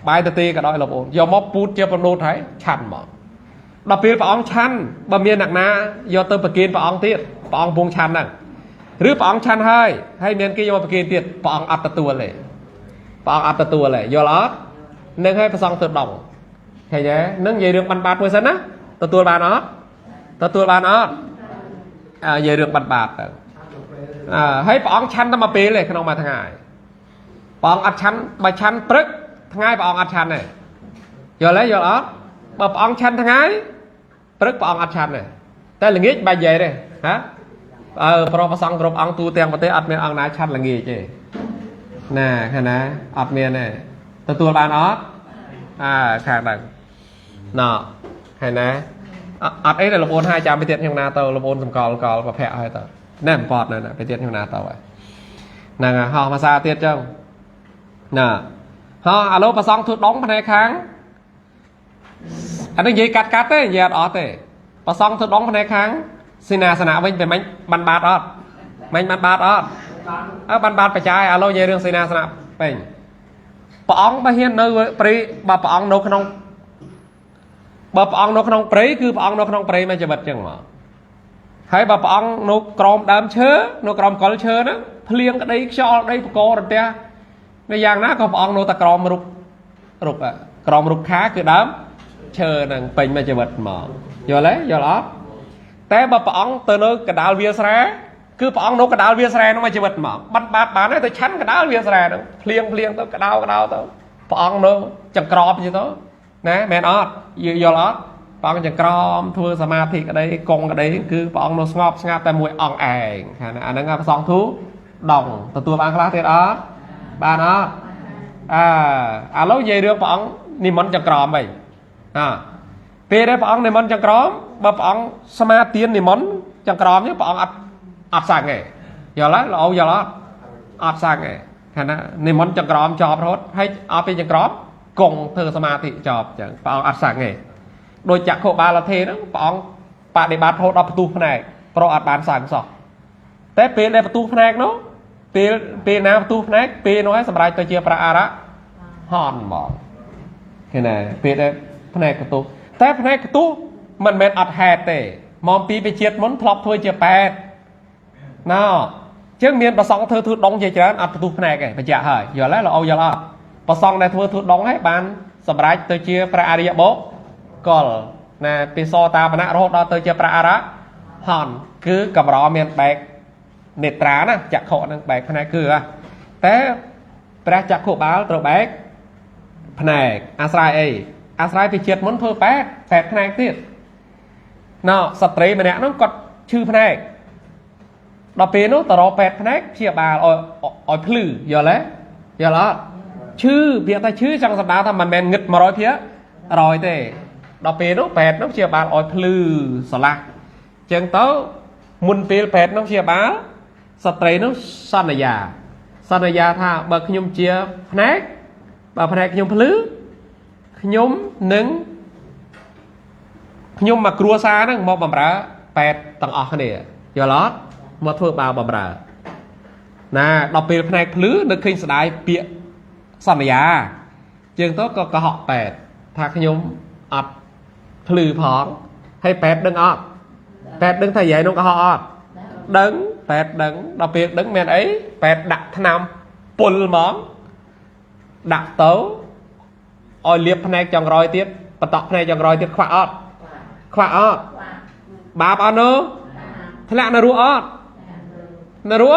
បាយទៅទេក៏ដោយលោកអូនយកមកពូតជាប្រណូតហើយឆាន់មកដល់ពេលព្រះអង្គឆាន់បើមានអ្នកណាយកទៅប្រគេនព្រះអង្គទៀតព្រះអង្គពងឆាន់ហ្នឹងឬព្រះអង្គឆាន់ហើយហើយមានគេយកមកប្រគេនទៀតព្រះអង្គអត់ទទួលទេព្រះអង្គអត់ទទួលទេយល់អត់នឹងឲ្យព្រះសង្ឃទៅដងឃើញទេនឹងនិយាយរឿងបានបាតមួយសិនណាទទួលបានអត់ទទួលបានអត់អើនិយាយរឿងបានបាតទៅអើហើយព្រះអង្គឆាន់តែមួយពេលទេក្នុងមួយថ្ងៃព្រះអង្គអត់ឆាន់បើឆាន់ព្រឹកថ្ងៃព្រះអង្គអត់ឆាន់ទេយល់ទេយល់អត់បើព្រះអង្គឆាន់ថ្ងៃព្រឹកព្រះអង្គអត់ឆាន់ទេតែល្ងាចបាច់និយាយទេហ៎អើប្រុសប្រសងគ្រប់អង្គទូទាំងប្រទេសអត់មានអង្គណាឆាន់ល្ងាចទេណាខាងណាអត់មានទេទទួលបានអត់អើខាងហ្នឹងណ៎ខាងណាអត់អីទេលោកអូនហើយចាំទៅទៀតខ្ញុំណាទៅលោកអូនសម្កល់កលប្រភពហើយទៅណែបំពត់ណែទៅទៀតខ្ញុំណាទៅហើយហ្នឹងហោះភាសាទៀតចឹងណាហោះឥឡូវប្រសងធ្វើដងផ្នែកខាងអានេះនិយាយកាត់កាត់ទេនិយាយអត់អស់ទេប្រសងធ្វើដងផ្នែកខាងសេនាសនៈវិញទៅមិញបានបាតអត់មិញបានបាតអត់អើបានបាតបច្ច័យឥឡូវនិយាយរឿងសេនាសនៈពេញព្រះអង្គបើហ៊ាននៅព្រៃបើព្រះអង្គនៅក្នុងបើព្រះអង្គនៅក្នុងព្រៃគឺព្រះអង្គនៅក្នុងព្រៃមួយជីវិតចឹងមកហើយបើព្រះអង្គនៅក្រោមដើមឈើនៅក្រោមកលឈើហ្នឹងភ្លៀងក្តីខ្យល់ក្តីបករន្ទះនៅយ៉ាងណាក៏ព្រះអង្គនៅតែក្រោមរុក្ខរុក្ខក្រោមរុក្ខាគឺដើមឈើហ្នឹងពេញមួយជីវិតមកយល់ទេយល់អត់តែបើព្រះអង្គទៅនៅកដាលវាលស្រែគឺព្រះអង្គនៅកដាលវាលស្រែហ្នឹងមួយជីវិតមកបាត់បាតបានទៅឆាន់កដាលវាលស្រែហ្នឹងភ្លៀងភ្លៀងទៅកដៅកដៅទៅព្រះអង្គនៅចង្ក្របចឹងទៅណាមែនអត់យល់អត់ព្រះអង្គចង្ក្រមធ្វើសមាធិក្តីកងក្តីគឺព្រះអង្គនៅស្ងប់ស្ងាត់តែមួយអង្គឯងខាងអាហ្នឹងព្រះសង្ឃធូដងទទួលបានខ្លះទៀតអត់បានអត់អើឥឡូវនិយាយរឿងព្រះអង្គនិមន្តចង្ក្រមវិញអើពេលដែលព្រះអង្គនិមន្តចង្ក្រមបើព្រះអង្គសមាទាននិមន្តចង្ក្រមនេះព្រះអង្គអត់អត់សាំងទេយល់ទេលោកយល់អត់អត់សាំងទេខាងណានិមន្តចង្ក្រមចប់រហូតហើយអត់ពីចង្ក្រមកងធ្វើសមាធិចប់ចឹងព្រះអង្គអត់សាំងទេដោយចក្ខុបាលធេហ្នឹងព្រះអង្គបដិបត្តិរហូតដល់ផ្ទុះភ្នែកប្រអត់បានសាំងសោះតែពេលដែលផ្ទុះភ្នែកនោះពេលណាផ្ទុះភ្នែកពេលនោះឲ្យសម្រេចទៅជាព្រះអរហន្តហ្មងឃើញទេពេលដែលភ្នែកផ្ទុះតែភ្នែកផ្ទុះមិនមែនអត់ហេតុទេមកពីវិជាតិមុនធ្លាប់ធ្វើជាប៉ែតណ៎ចឹងមានប្រសងធ្វើធ្វើដងជាច្រើនអត់ផ្ទុះភ្នែកទេបញ្ជាក់ហើយយល់ទេលោកអូយល់អត់ប្រសងដែលធ្វើធ្វើដងហើយបានសម្រេចទៅជាព្រះអរិយបុគ្គលណាពីសតាបណៈរហូតដល់ទៅជាព្រះអរ ហន្តគឺកម្រមានបែកនេត្រាណាចក្ខុនឹងបែកភ្នែកគឺតែព្រះចក្ខុបាលត្រូវបែកភ្នែកអាស្រ័យអីអាស្រ័យពីជាតិមុនធ្វើបែកភ្នែកទៀតណោស្ត្រីម្នាក់នោះគាត់ឈឺភ្នែកដល់ពេលនោះតរពេទ្យភ្នែកព្យាបាលឲ្យភ្លឺយល់ទេយល់អត់ឈឺវាតែឈឺចង់សម្ដៅថាមិនមែនងឹត100%ទេដល់ពេលនោះពេទ្យនោះព្យាបាលឲ្យភ្លឺស្រឡះចឹងទៅមុនពេលពេទ្យនោះព្យាបាលស្ត្រីនោះសន្យាថាបើខ្ញុំជាភ្នែកបើភ្នែកខ្ញុំភ្លឺខ្ញុំនឹងខ្ញុំមកគ្រួសារហ្នឹងមកបំរើពេទ្យទាំងអស់គ្នាយល់អត់មកធ្វើបាវបំរើណាដល់ពេលភ្នែកភ្លឺនៅឃើញស្ដាយពាក្យសន្យាជាងទៅក៏កុហកពេទ្យថាខ្ញុំអត់ភ្លឺផងហើយពេទ្យដឹងអត់ពេទ្យដឹងថាយាយនោះកុហកអត់ដឹងពេទ្យដឹងដល់ពេលដឹងមានអីពេទ្យដាក់ថ្នាំពុលហ្មងដាក់ទៅឲ្យលាបភ្នែកចុងក្រោយទៀតបន្តក់ភ្នែកចុងក្រោយទៀតខ្វាក់អត់ខ្វាក់អត់បាបអត់នោះធ្លាក់នៅរੂអត់នៅរੂ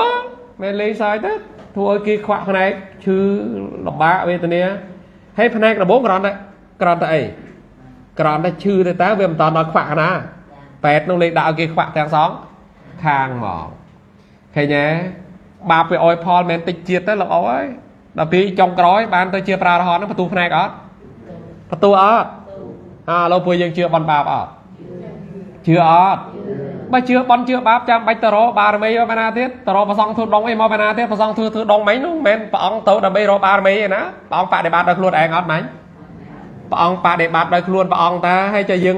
មែនលេងសើចទៅធ្វើឲ្យគេខ្វាក់ភ្នែកឈឺលំបាកវេទនាហើយភ្នែកដំបូងគ្រាន់តែអីគ្រាន់តែឈឺទៅតើវាមិនតដល់ខ្វាក់ណាពេទ្យនោះលេងដាក់ឲ្យគេខ្វាក់ទាំងសងខាងមកឃើញទេបាបវាឲ្យផលមិនតិចជាតិទេលោកអើយដល់ពេលចុងក្រោយបានទៅជាប្រារហន្តហ្នឹងបន្ទូភ្នែកអត់បន្ទូអត់អាឥឡូវពួកយើងជឿបន់បាបអត់ជឿអត់បើជឿបន់ជឿបាបចាំបាច់ទៅរកបារមីមកណាទៀតទៅរកប្រសងធ្វើដងអីមកណាទៀតប្រសងធ្វើដងមិញនោះមិនមែនព្រះអង្គទៅដើម្បីរកបារមីឯណាព្រះអង្គបដិបត្តិដោយខ្លួនឯងអត់ម៉ាញ់ព្រះអង្គបដិបត្តិដោយខ្លួនព្រះអង្គតាហើយចុះយើង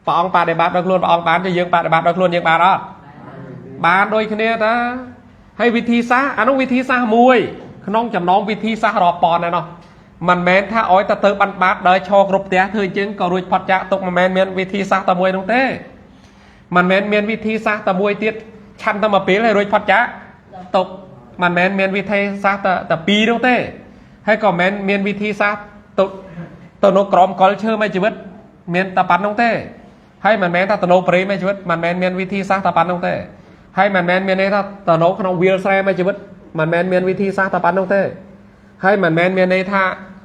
ព្រះអង្គបដិបត្តិដោយខ្លួនព្រះអង្គបានចុះយើងបដិបត្តិដោយខ្លួនយើងបានអត់បានដូចគ្នាតាហើយវិធីសាស្ត្រអានោះវិធីសាស្ត្រមួយក្នុងចំណោមវិធីសាស្ត្ររាប់ពាន់ឯណោះមិនមែនថាឲ្យតែទៅបានបាបដើរឈរគ្រប់ផ្ទះធ្វើអញ្ចឹងក៏រួចផុតចាកទុកមិនមែនមានវិធីសាស្ត្រតែមួយនោះទេមិនមែនមានវិធីសាស្ត្រតែមួយទៀតឆាន់តែមួយពេលហើយរួចផុតចាកទុកមិនមែនមានវិធីសាស្ត្រតែពីរនោះទេហើយក៏មិនមែនមានវិធីសាស្ត្រទៅនៅក្រោមកលឈើមួយជីវិតមានតែប៉ុណ្្នឹងទេហើយមិនមែនថាទៅនៅព្រៃមួយជីវិតមិនមែនមានវិធីសាស្ត្រតែប៉ុណ្្នឹងទេហើយមិនមែនមានន័យថាទៅនៅក្នុងវាលស្រែមួយជីវិតមិនមែនមានវិធីសាស្ត្រតែប៉ុណ្្នឹងទេហើយមិនមែនមានន័យថា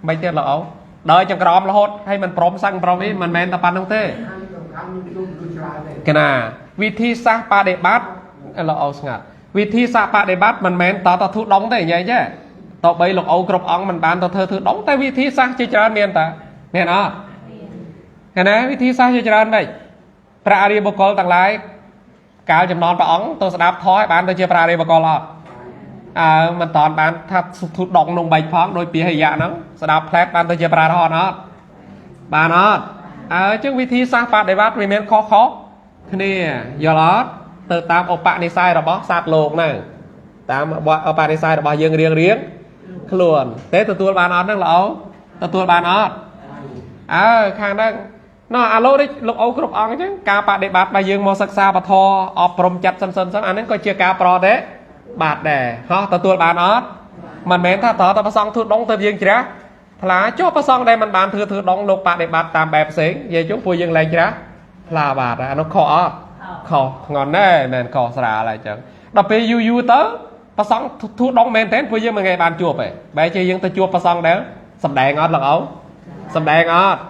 មិនទៀតល្អដើរចង្ក្រមរហូតហើយមិនព្រមសឹងព្រមអីមិនមែនតែប៉ុណ្្នឹងទេកណាវិធីសាស្ត្របដិបត្តិលោកអូស្ងាត់វិធីសាស្ត្របដិបត្តិមិនមែនតតធុដងទេញ៉ៃទេតបីលោកអូគ្រប់អង្គមិនបានទៅធ្វើធុដងតែវិធីសាស្ត្រជាច្រើនមានតាមានអត់កណាវិធីសាស្ត្រជាច្រើនម៉េចព្រះអរិយបុគ្គលទាំងឡាយកាលចំណន់ព្រះអង្គទៅស្ដាប់ធម៌ឲ្យបានទៅជាព្រះអរិយបុគ្គលអត់អើមិនតន់បានថាធុដងនងបែកផងដោយពីហយៈហ្នឹងស្ដាប់ផ្លែតបានទៅជាព្រះអរហន្តអត់បានអត់អើចឹងវិធីសាស្ត្របដិបត្តិវាមានខុសៗគ្នាយល់អត់ទៅតាមឧបនិស្ស័យរបស់សត្វលោកហ្នឹងតាមឧបនិស្ស័យរបស់យើងរៀងរៀងខ្លួនទេទទួលបានអត់ហ្នឹងល្អទទួលបានអត់អើខាងហ្នឹងណោះអាឡូនេះលោកអូគ្រប់អង្គអញ្ចឹងការបដិបត្តិរបស់យើងមកសិក្សាពធអប់រំចិត្តសិនសិនអាហ្នឹងក៏ជាការប្រតិបាទដែរហោះទទួលបានអត់មិនមែនថាតើតប្រសងធ្វើដងទៅយើងជ្រះថ្លាចុះប្រសងដែលមិនបានធ្វើដងលោកបដិបត្តិតាមបែបផ្សេងនិយាយជុំពួកយើងលែងជ្រះថ្លាបាទអានោះខុសអត់ខុសធ្ងន់ណែមែនខុសស្រាលហើយអញ្ចឹងដល់ពេលយូរយូរទៅប្រសងធ្វើដងមែនតើពួកយើងមិនងាយបានជួបទេបែរជាយើងទៅជួបប្រសងដែលសំដែងអត់លោកអូសំដែងអត់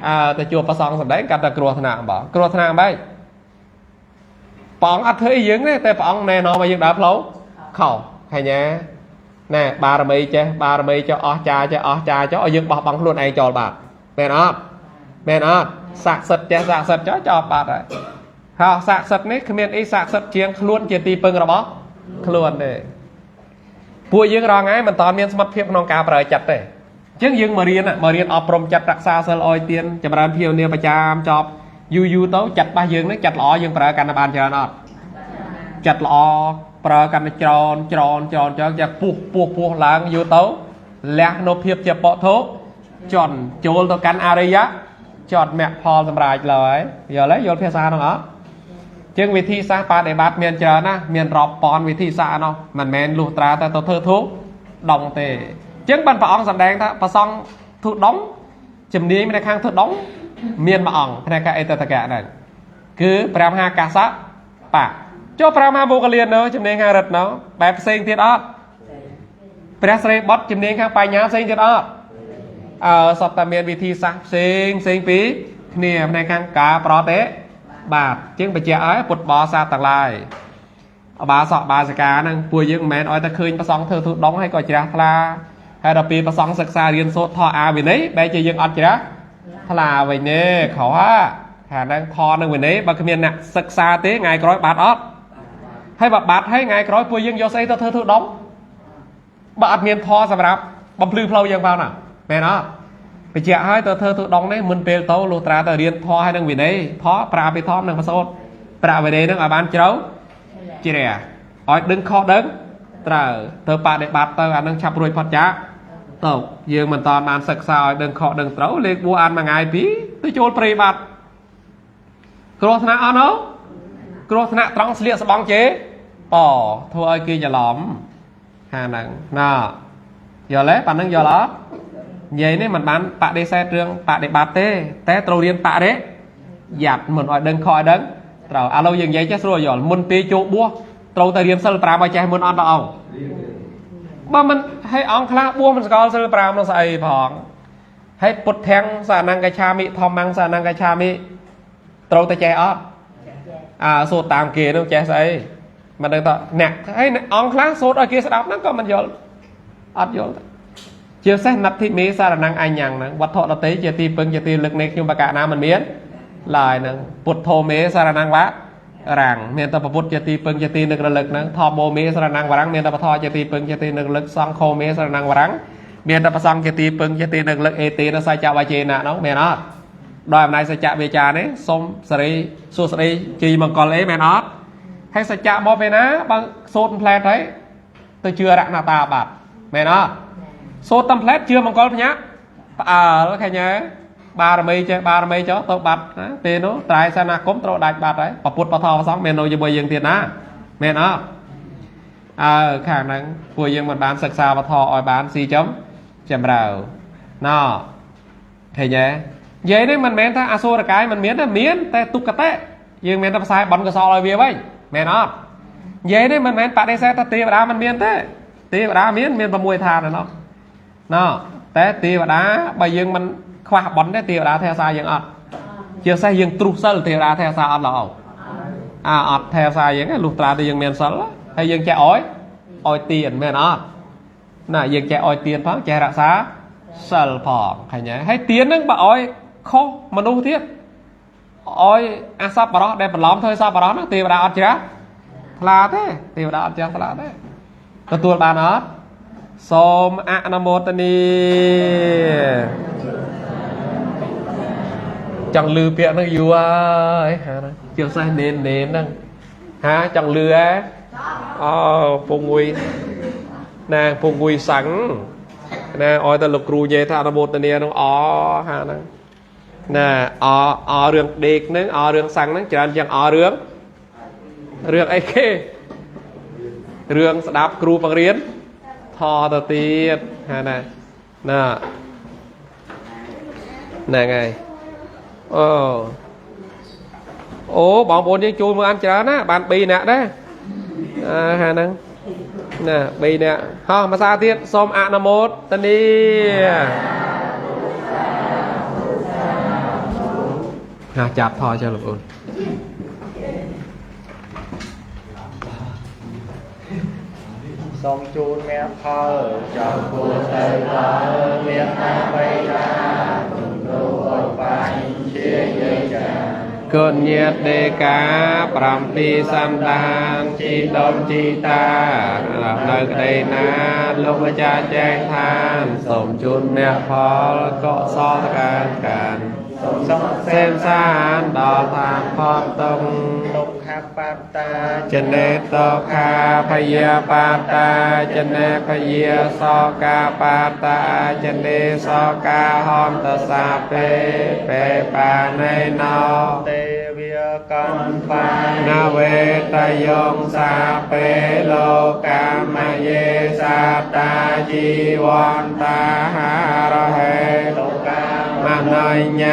អើទៅជួបប្រសងសំដែងកាត់តែគ្រោះថ្នាក់បងគ្រោះថ្នាក់បែបព្រះអង្គអត់ធ្វើអីយើងទេតែព្រះអង្គណែនាំឲ្យយើងដើរផ្លូវខុសឃើញទេណែបារមីចេះបារមីចុះអស់ចាចេះអស់ចាចុះឲ្យយើងបោះបង់ខ្លួនឯងចោលបាទមែនអត់មែនអត់ស័ក្តិសិទ្ធិចេះស័ក្តិសិទ្ធិចុះចោលបាទហើយហោះស័ក្តិសិទ្ធិនេះគ្មានអីស័ក្តិសិទ្ធិជាងខ្លួនជាទីពឹងរបស់ខ្លួនទេពួកយើងរងថ្ងៃមិនតាន់មានសមត្ថភាពក្នុងការប្រើចិត្តទេអញ្ចឹងយើងមករៀនអប់រំចិត្តរក្សាសិលអយទានចម្រើនភាវនាប្រចាំចប់យូរយូរទៅចិត្តរបស់យើងនេះចិត្តល្អយើងប្រើកាន់តែបានច្រើនអត់ចិត្តល្អប្រើកាន់តែច្រើនច្រើនច្រើនច្រើនចាពុះពុះពុះឡើងយូរទៅលះនៅភាពជាបុថុជនចូលទៅកាន់អរិយចត់មគ្គផលសម្រាប់ឡើយយល់ទេយល់ភាសាហ្នឹងអត់ជាងវិធីសាស្ត្របដិបត្តិមានច្រើនណាស់មានរាប់ពាន់វិធីសាស្ត្រនោះមិនមែនលុះត្រាតែទៅធ្វើធុដងទេជាងបានព្រះអង្គសម្ដែងថាប្រសងធុដងជំនាញនៅខាងធុដងមានមួយអង្គផ្នែកអេតតកៈហ្នឹងគឺព្រះមហាកាសៈ បៈចុះព្រះមហាមោគលាននៅជំនាញខាងរិទ្ធនៅបែបផ្សេងទៀតអត់ព្រះស្រីបុត្រជំនាញខាងបញ្ញាផ្សេងទៀតអត់អើសតតែមានវិធីសាស្ត្រផ្សេងផ្សេងពីគ្នាផ្នែកខាងការប្រតិបាទជាងបញ្ជាក់ឲ្យពុទ្ធបរិស័ទទាំងឡាយអបាសកបាសិកាហ្នឹងពួកយើងមិនមែនឲ្យតែឃើញប្រសងធ្វើទូដងហើយក៏ជ្រះថ្លាហើយដល់ពេលប្រសងសិក្សារៀនសូត្រធម៌អាវិន័យបែរជាយើងអត់ជ្រះថ្លាវិញទេខុសហាហ្នឹងធម៌នឹងវិន័យបើគ្មានអ្នកសិក្សាទេថ្ងៃក្រោយបាត់អត់ហើយបើបាត់ហើយថ្ងៃក្រោយពួកយើងយកស្អីទៅធ្វើទូដងបើអត់មានធម៌សម្រាប់បំភ្លឺផ្លូវយើងផងណាមែនអត់បញ្ជាក់ឲ្យទៅធ្វើទូដងនេះមុនពេលទៅលុះត្រាទៅរៀនធម៌ហើយនឹងវិន័យធម៌ប្រាភិធម្មនិងប្រសូតប្រាវិន័យនឹងឲ្យបានជ្រៅជ្រះឲ្យដឹងខុសដឹងត្រូវទៅបដិបត្តិទៅអានឹងឆាប់រួចផុតចាកទៅយើងមិនតាន់បានសិក្សាឲ្យដឹងខុសដឹងត្រូវលេខបួអានមួយថ្ងៃពីរទៅចូលព្រៃបាត់គ្រោះថ្នាក់អត់នោះគ្រោះថ្នាក់ត្រង់ស្លៀកស្បង់ជេបធ្វើឲ្យគេច្រឡំហាហ្នឹងណាយល់ទេប៉ណ្ណឹងយល់អត់និយាយនេះមិនបានបដិសេធរឿងបដិបត្តិទេតែត្រូវរៀនបរិយ័តមិនឲ្យដឹងខុសឲ្យដឹងត្រូវឥឡូវយើងនិយាយចេះស្រួលយល់មុនពេលចូលបួសត្រូវតែរៀនសិល5ឲ្យចេះមុនអត់ដល់អង្គបើមិនឲ្យអង្គខ្លះបួសមិនស្គាល់សិល5នោះស្អីផងហើយពុទ្ធាំងសានង្កឆាមិធម្មងសានង្កឆាមិត្រូវតែចេះអត់អើសូត្រតាមគេនោះចេះស្អីមិនដឹងតអ្នកហើយអង្គខ្លះសូត្រឲ្យគេស្ដាប់ហ្នឹងក៏មិនយល់អត់យល់ជាពិសេសណដ្ឋិមេសារណੰអញ្ញហ្នឹងវត្ថុដតីជាទីពឹងជាទីលឹកនៃខ្ញុំបកណាមិនមានឡើយហ្នឹងពុទ្ធោមេសារណੰវរាំងមានតែពុទ្ធជាទីពឹងជាទីនឹករលឹកហ្នឹងធម្មោមេសារណੰវរាំងមានតែពធជាទីពឹងជាទីនឹករលឹកសង្ឃោមេសារណੰវរាំងមានតែប្រសង្ឃជាទីពឹងជាទីនឹករលឹកអេទេនសច្ចវចេនៈហ្នឹងមែនអត់ដោយអំណាចសច្ចវាចានេះសូមសេរីសួស្តីជ័យមង្គលអីមែនអត់ហើយសច្ចៈមកពេលណាបើសូត្រផ្លែតហើយទៅជឿរណតាបាត់មែនអត់សូត្រតាមផ្លែតជឿមង្គលភ្ញាក់ផ្អើលឃើញទេបារមីចេះបារមីចុះទៅបាត់ណាពេលនោះត្រៃសេនាគមត្រូវដាច់បាត់ហើយពពុទ្ធពធប្រសងមាននៅជាមួយយើងទៀតណាមែនអត់អើខាងហ្នឹងពួកយើងមិនបានសិក្សាពធឲ្យបានស៊ីចំចម្រើណ៎ឃើញទេនិយាយនេះមិនមែនថាអសុរកាយមិនមានទេមានតែទុក្កតិយើងមានតែផ្សាយបនកសលឲ្យវាវិញមែនអត់និយាយនេះមិនមែនបដិសេធថាទេវតាមិនមានទេទេវតាមានមាន6ឋានណោះណ៎តែទេវតាបើយើងមិនខ្វះបនទេទេវតាថែសាយើងអត់ជាពិសេសយើងទ្រុះសិលទេវតាថែសាអត់ល្អអាអត់ថែសាយើងលុះត្រាតែយើងមានសិលហើយយើងចេះឲ្យទៀនមែនអត់ណាយើងចេះឲ្យទៀនផងចេះរក្សាសិលផងឃើញទេហើយទៀនហ្នឹងបើឲ្យខុសមនុស្សទៀតឲ្យអាសប្បុរសដែលបន្លំធ្វើសប្បុរសហ្នឹងទេវតាអត់ជ្រះថ្លាទេទេវតាអត់ជ្រះថ្លាទេទទួលបានអត់សូមអនុមោទនាចង់លឺពាក្យហ្នឹងយូរហើយហាហ្នឹងជាពិសេសនេននេនហ្នឹងហាចង់លឺហ៎អូពងមួយណាពងមួយសាំងណាឲ្យតែលោកគ្រូនិយាយថាអនុមោទនាហ្នឹងអហាហ្នឹងណាអរឿងដេកហ្នឹងអរឿងសាំងហ្នឹងច្រើនជាងអរឿងរឿងអីគេរឿងស្ដាប់គ្រូបង្រៀនថទៅទៀតហាណាណាហ្នឹងហើយអូអូបងប្អូនយើងចូលមើលអានច្រើនណាបាន3នាក់ដែរអើហាហ្នឹងណា3នាក់ហោះមួយសាទៀតសូមអនុមោទនាណាចាប់ថយចុះលោកអូនសូមជូនមគ្គផលចៅគួរតែផលមានតាបៃតាគុណគ្រូអបញ្ជាយាយចាគុណញាតិដេកា7សន្តានជីដូនជីតានៅក្តីណាលោកម្ចាស់ចែងឋានសូមជូនមគ្គផលកុសលកានកានសូមសុខសេមសានដល់ឋានផុតទុក្ខទុក្ខបតាចនេតខាភយាបតាចនេភយាសកាបតាចនេសកាហន្តសាពេពេបាណេណោទេវាកំបានវេតយងសាពេលោកាមយេសាតាជីវន្តាហារហេលោកា មណញ្ញ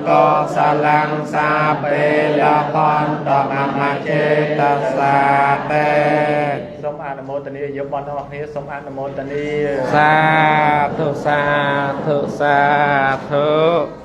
កុសលੰសាពេលហន្តមមចេតសាតេ សូមអនុមោទនាយកបនទាំងអស់គ្នាសូមអនុមោទនា សាធុសាធុសាធុ។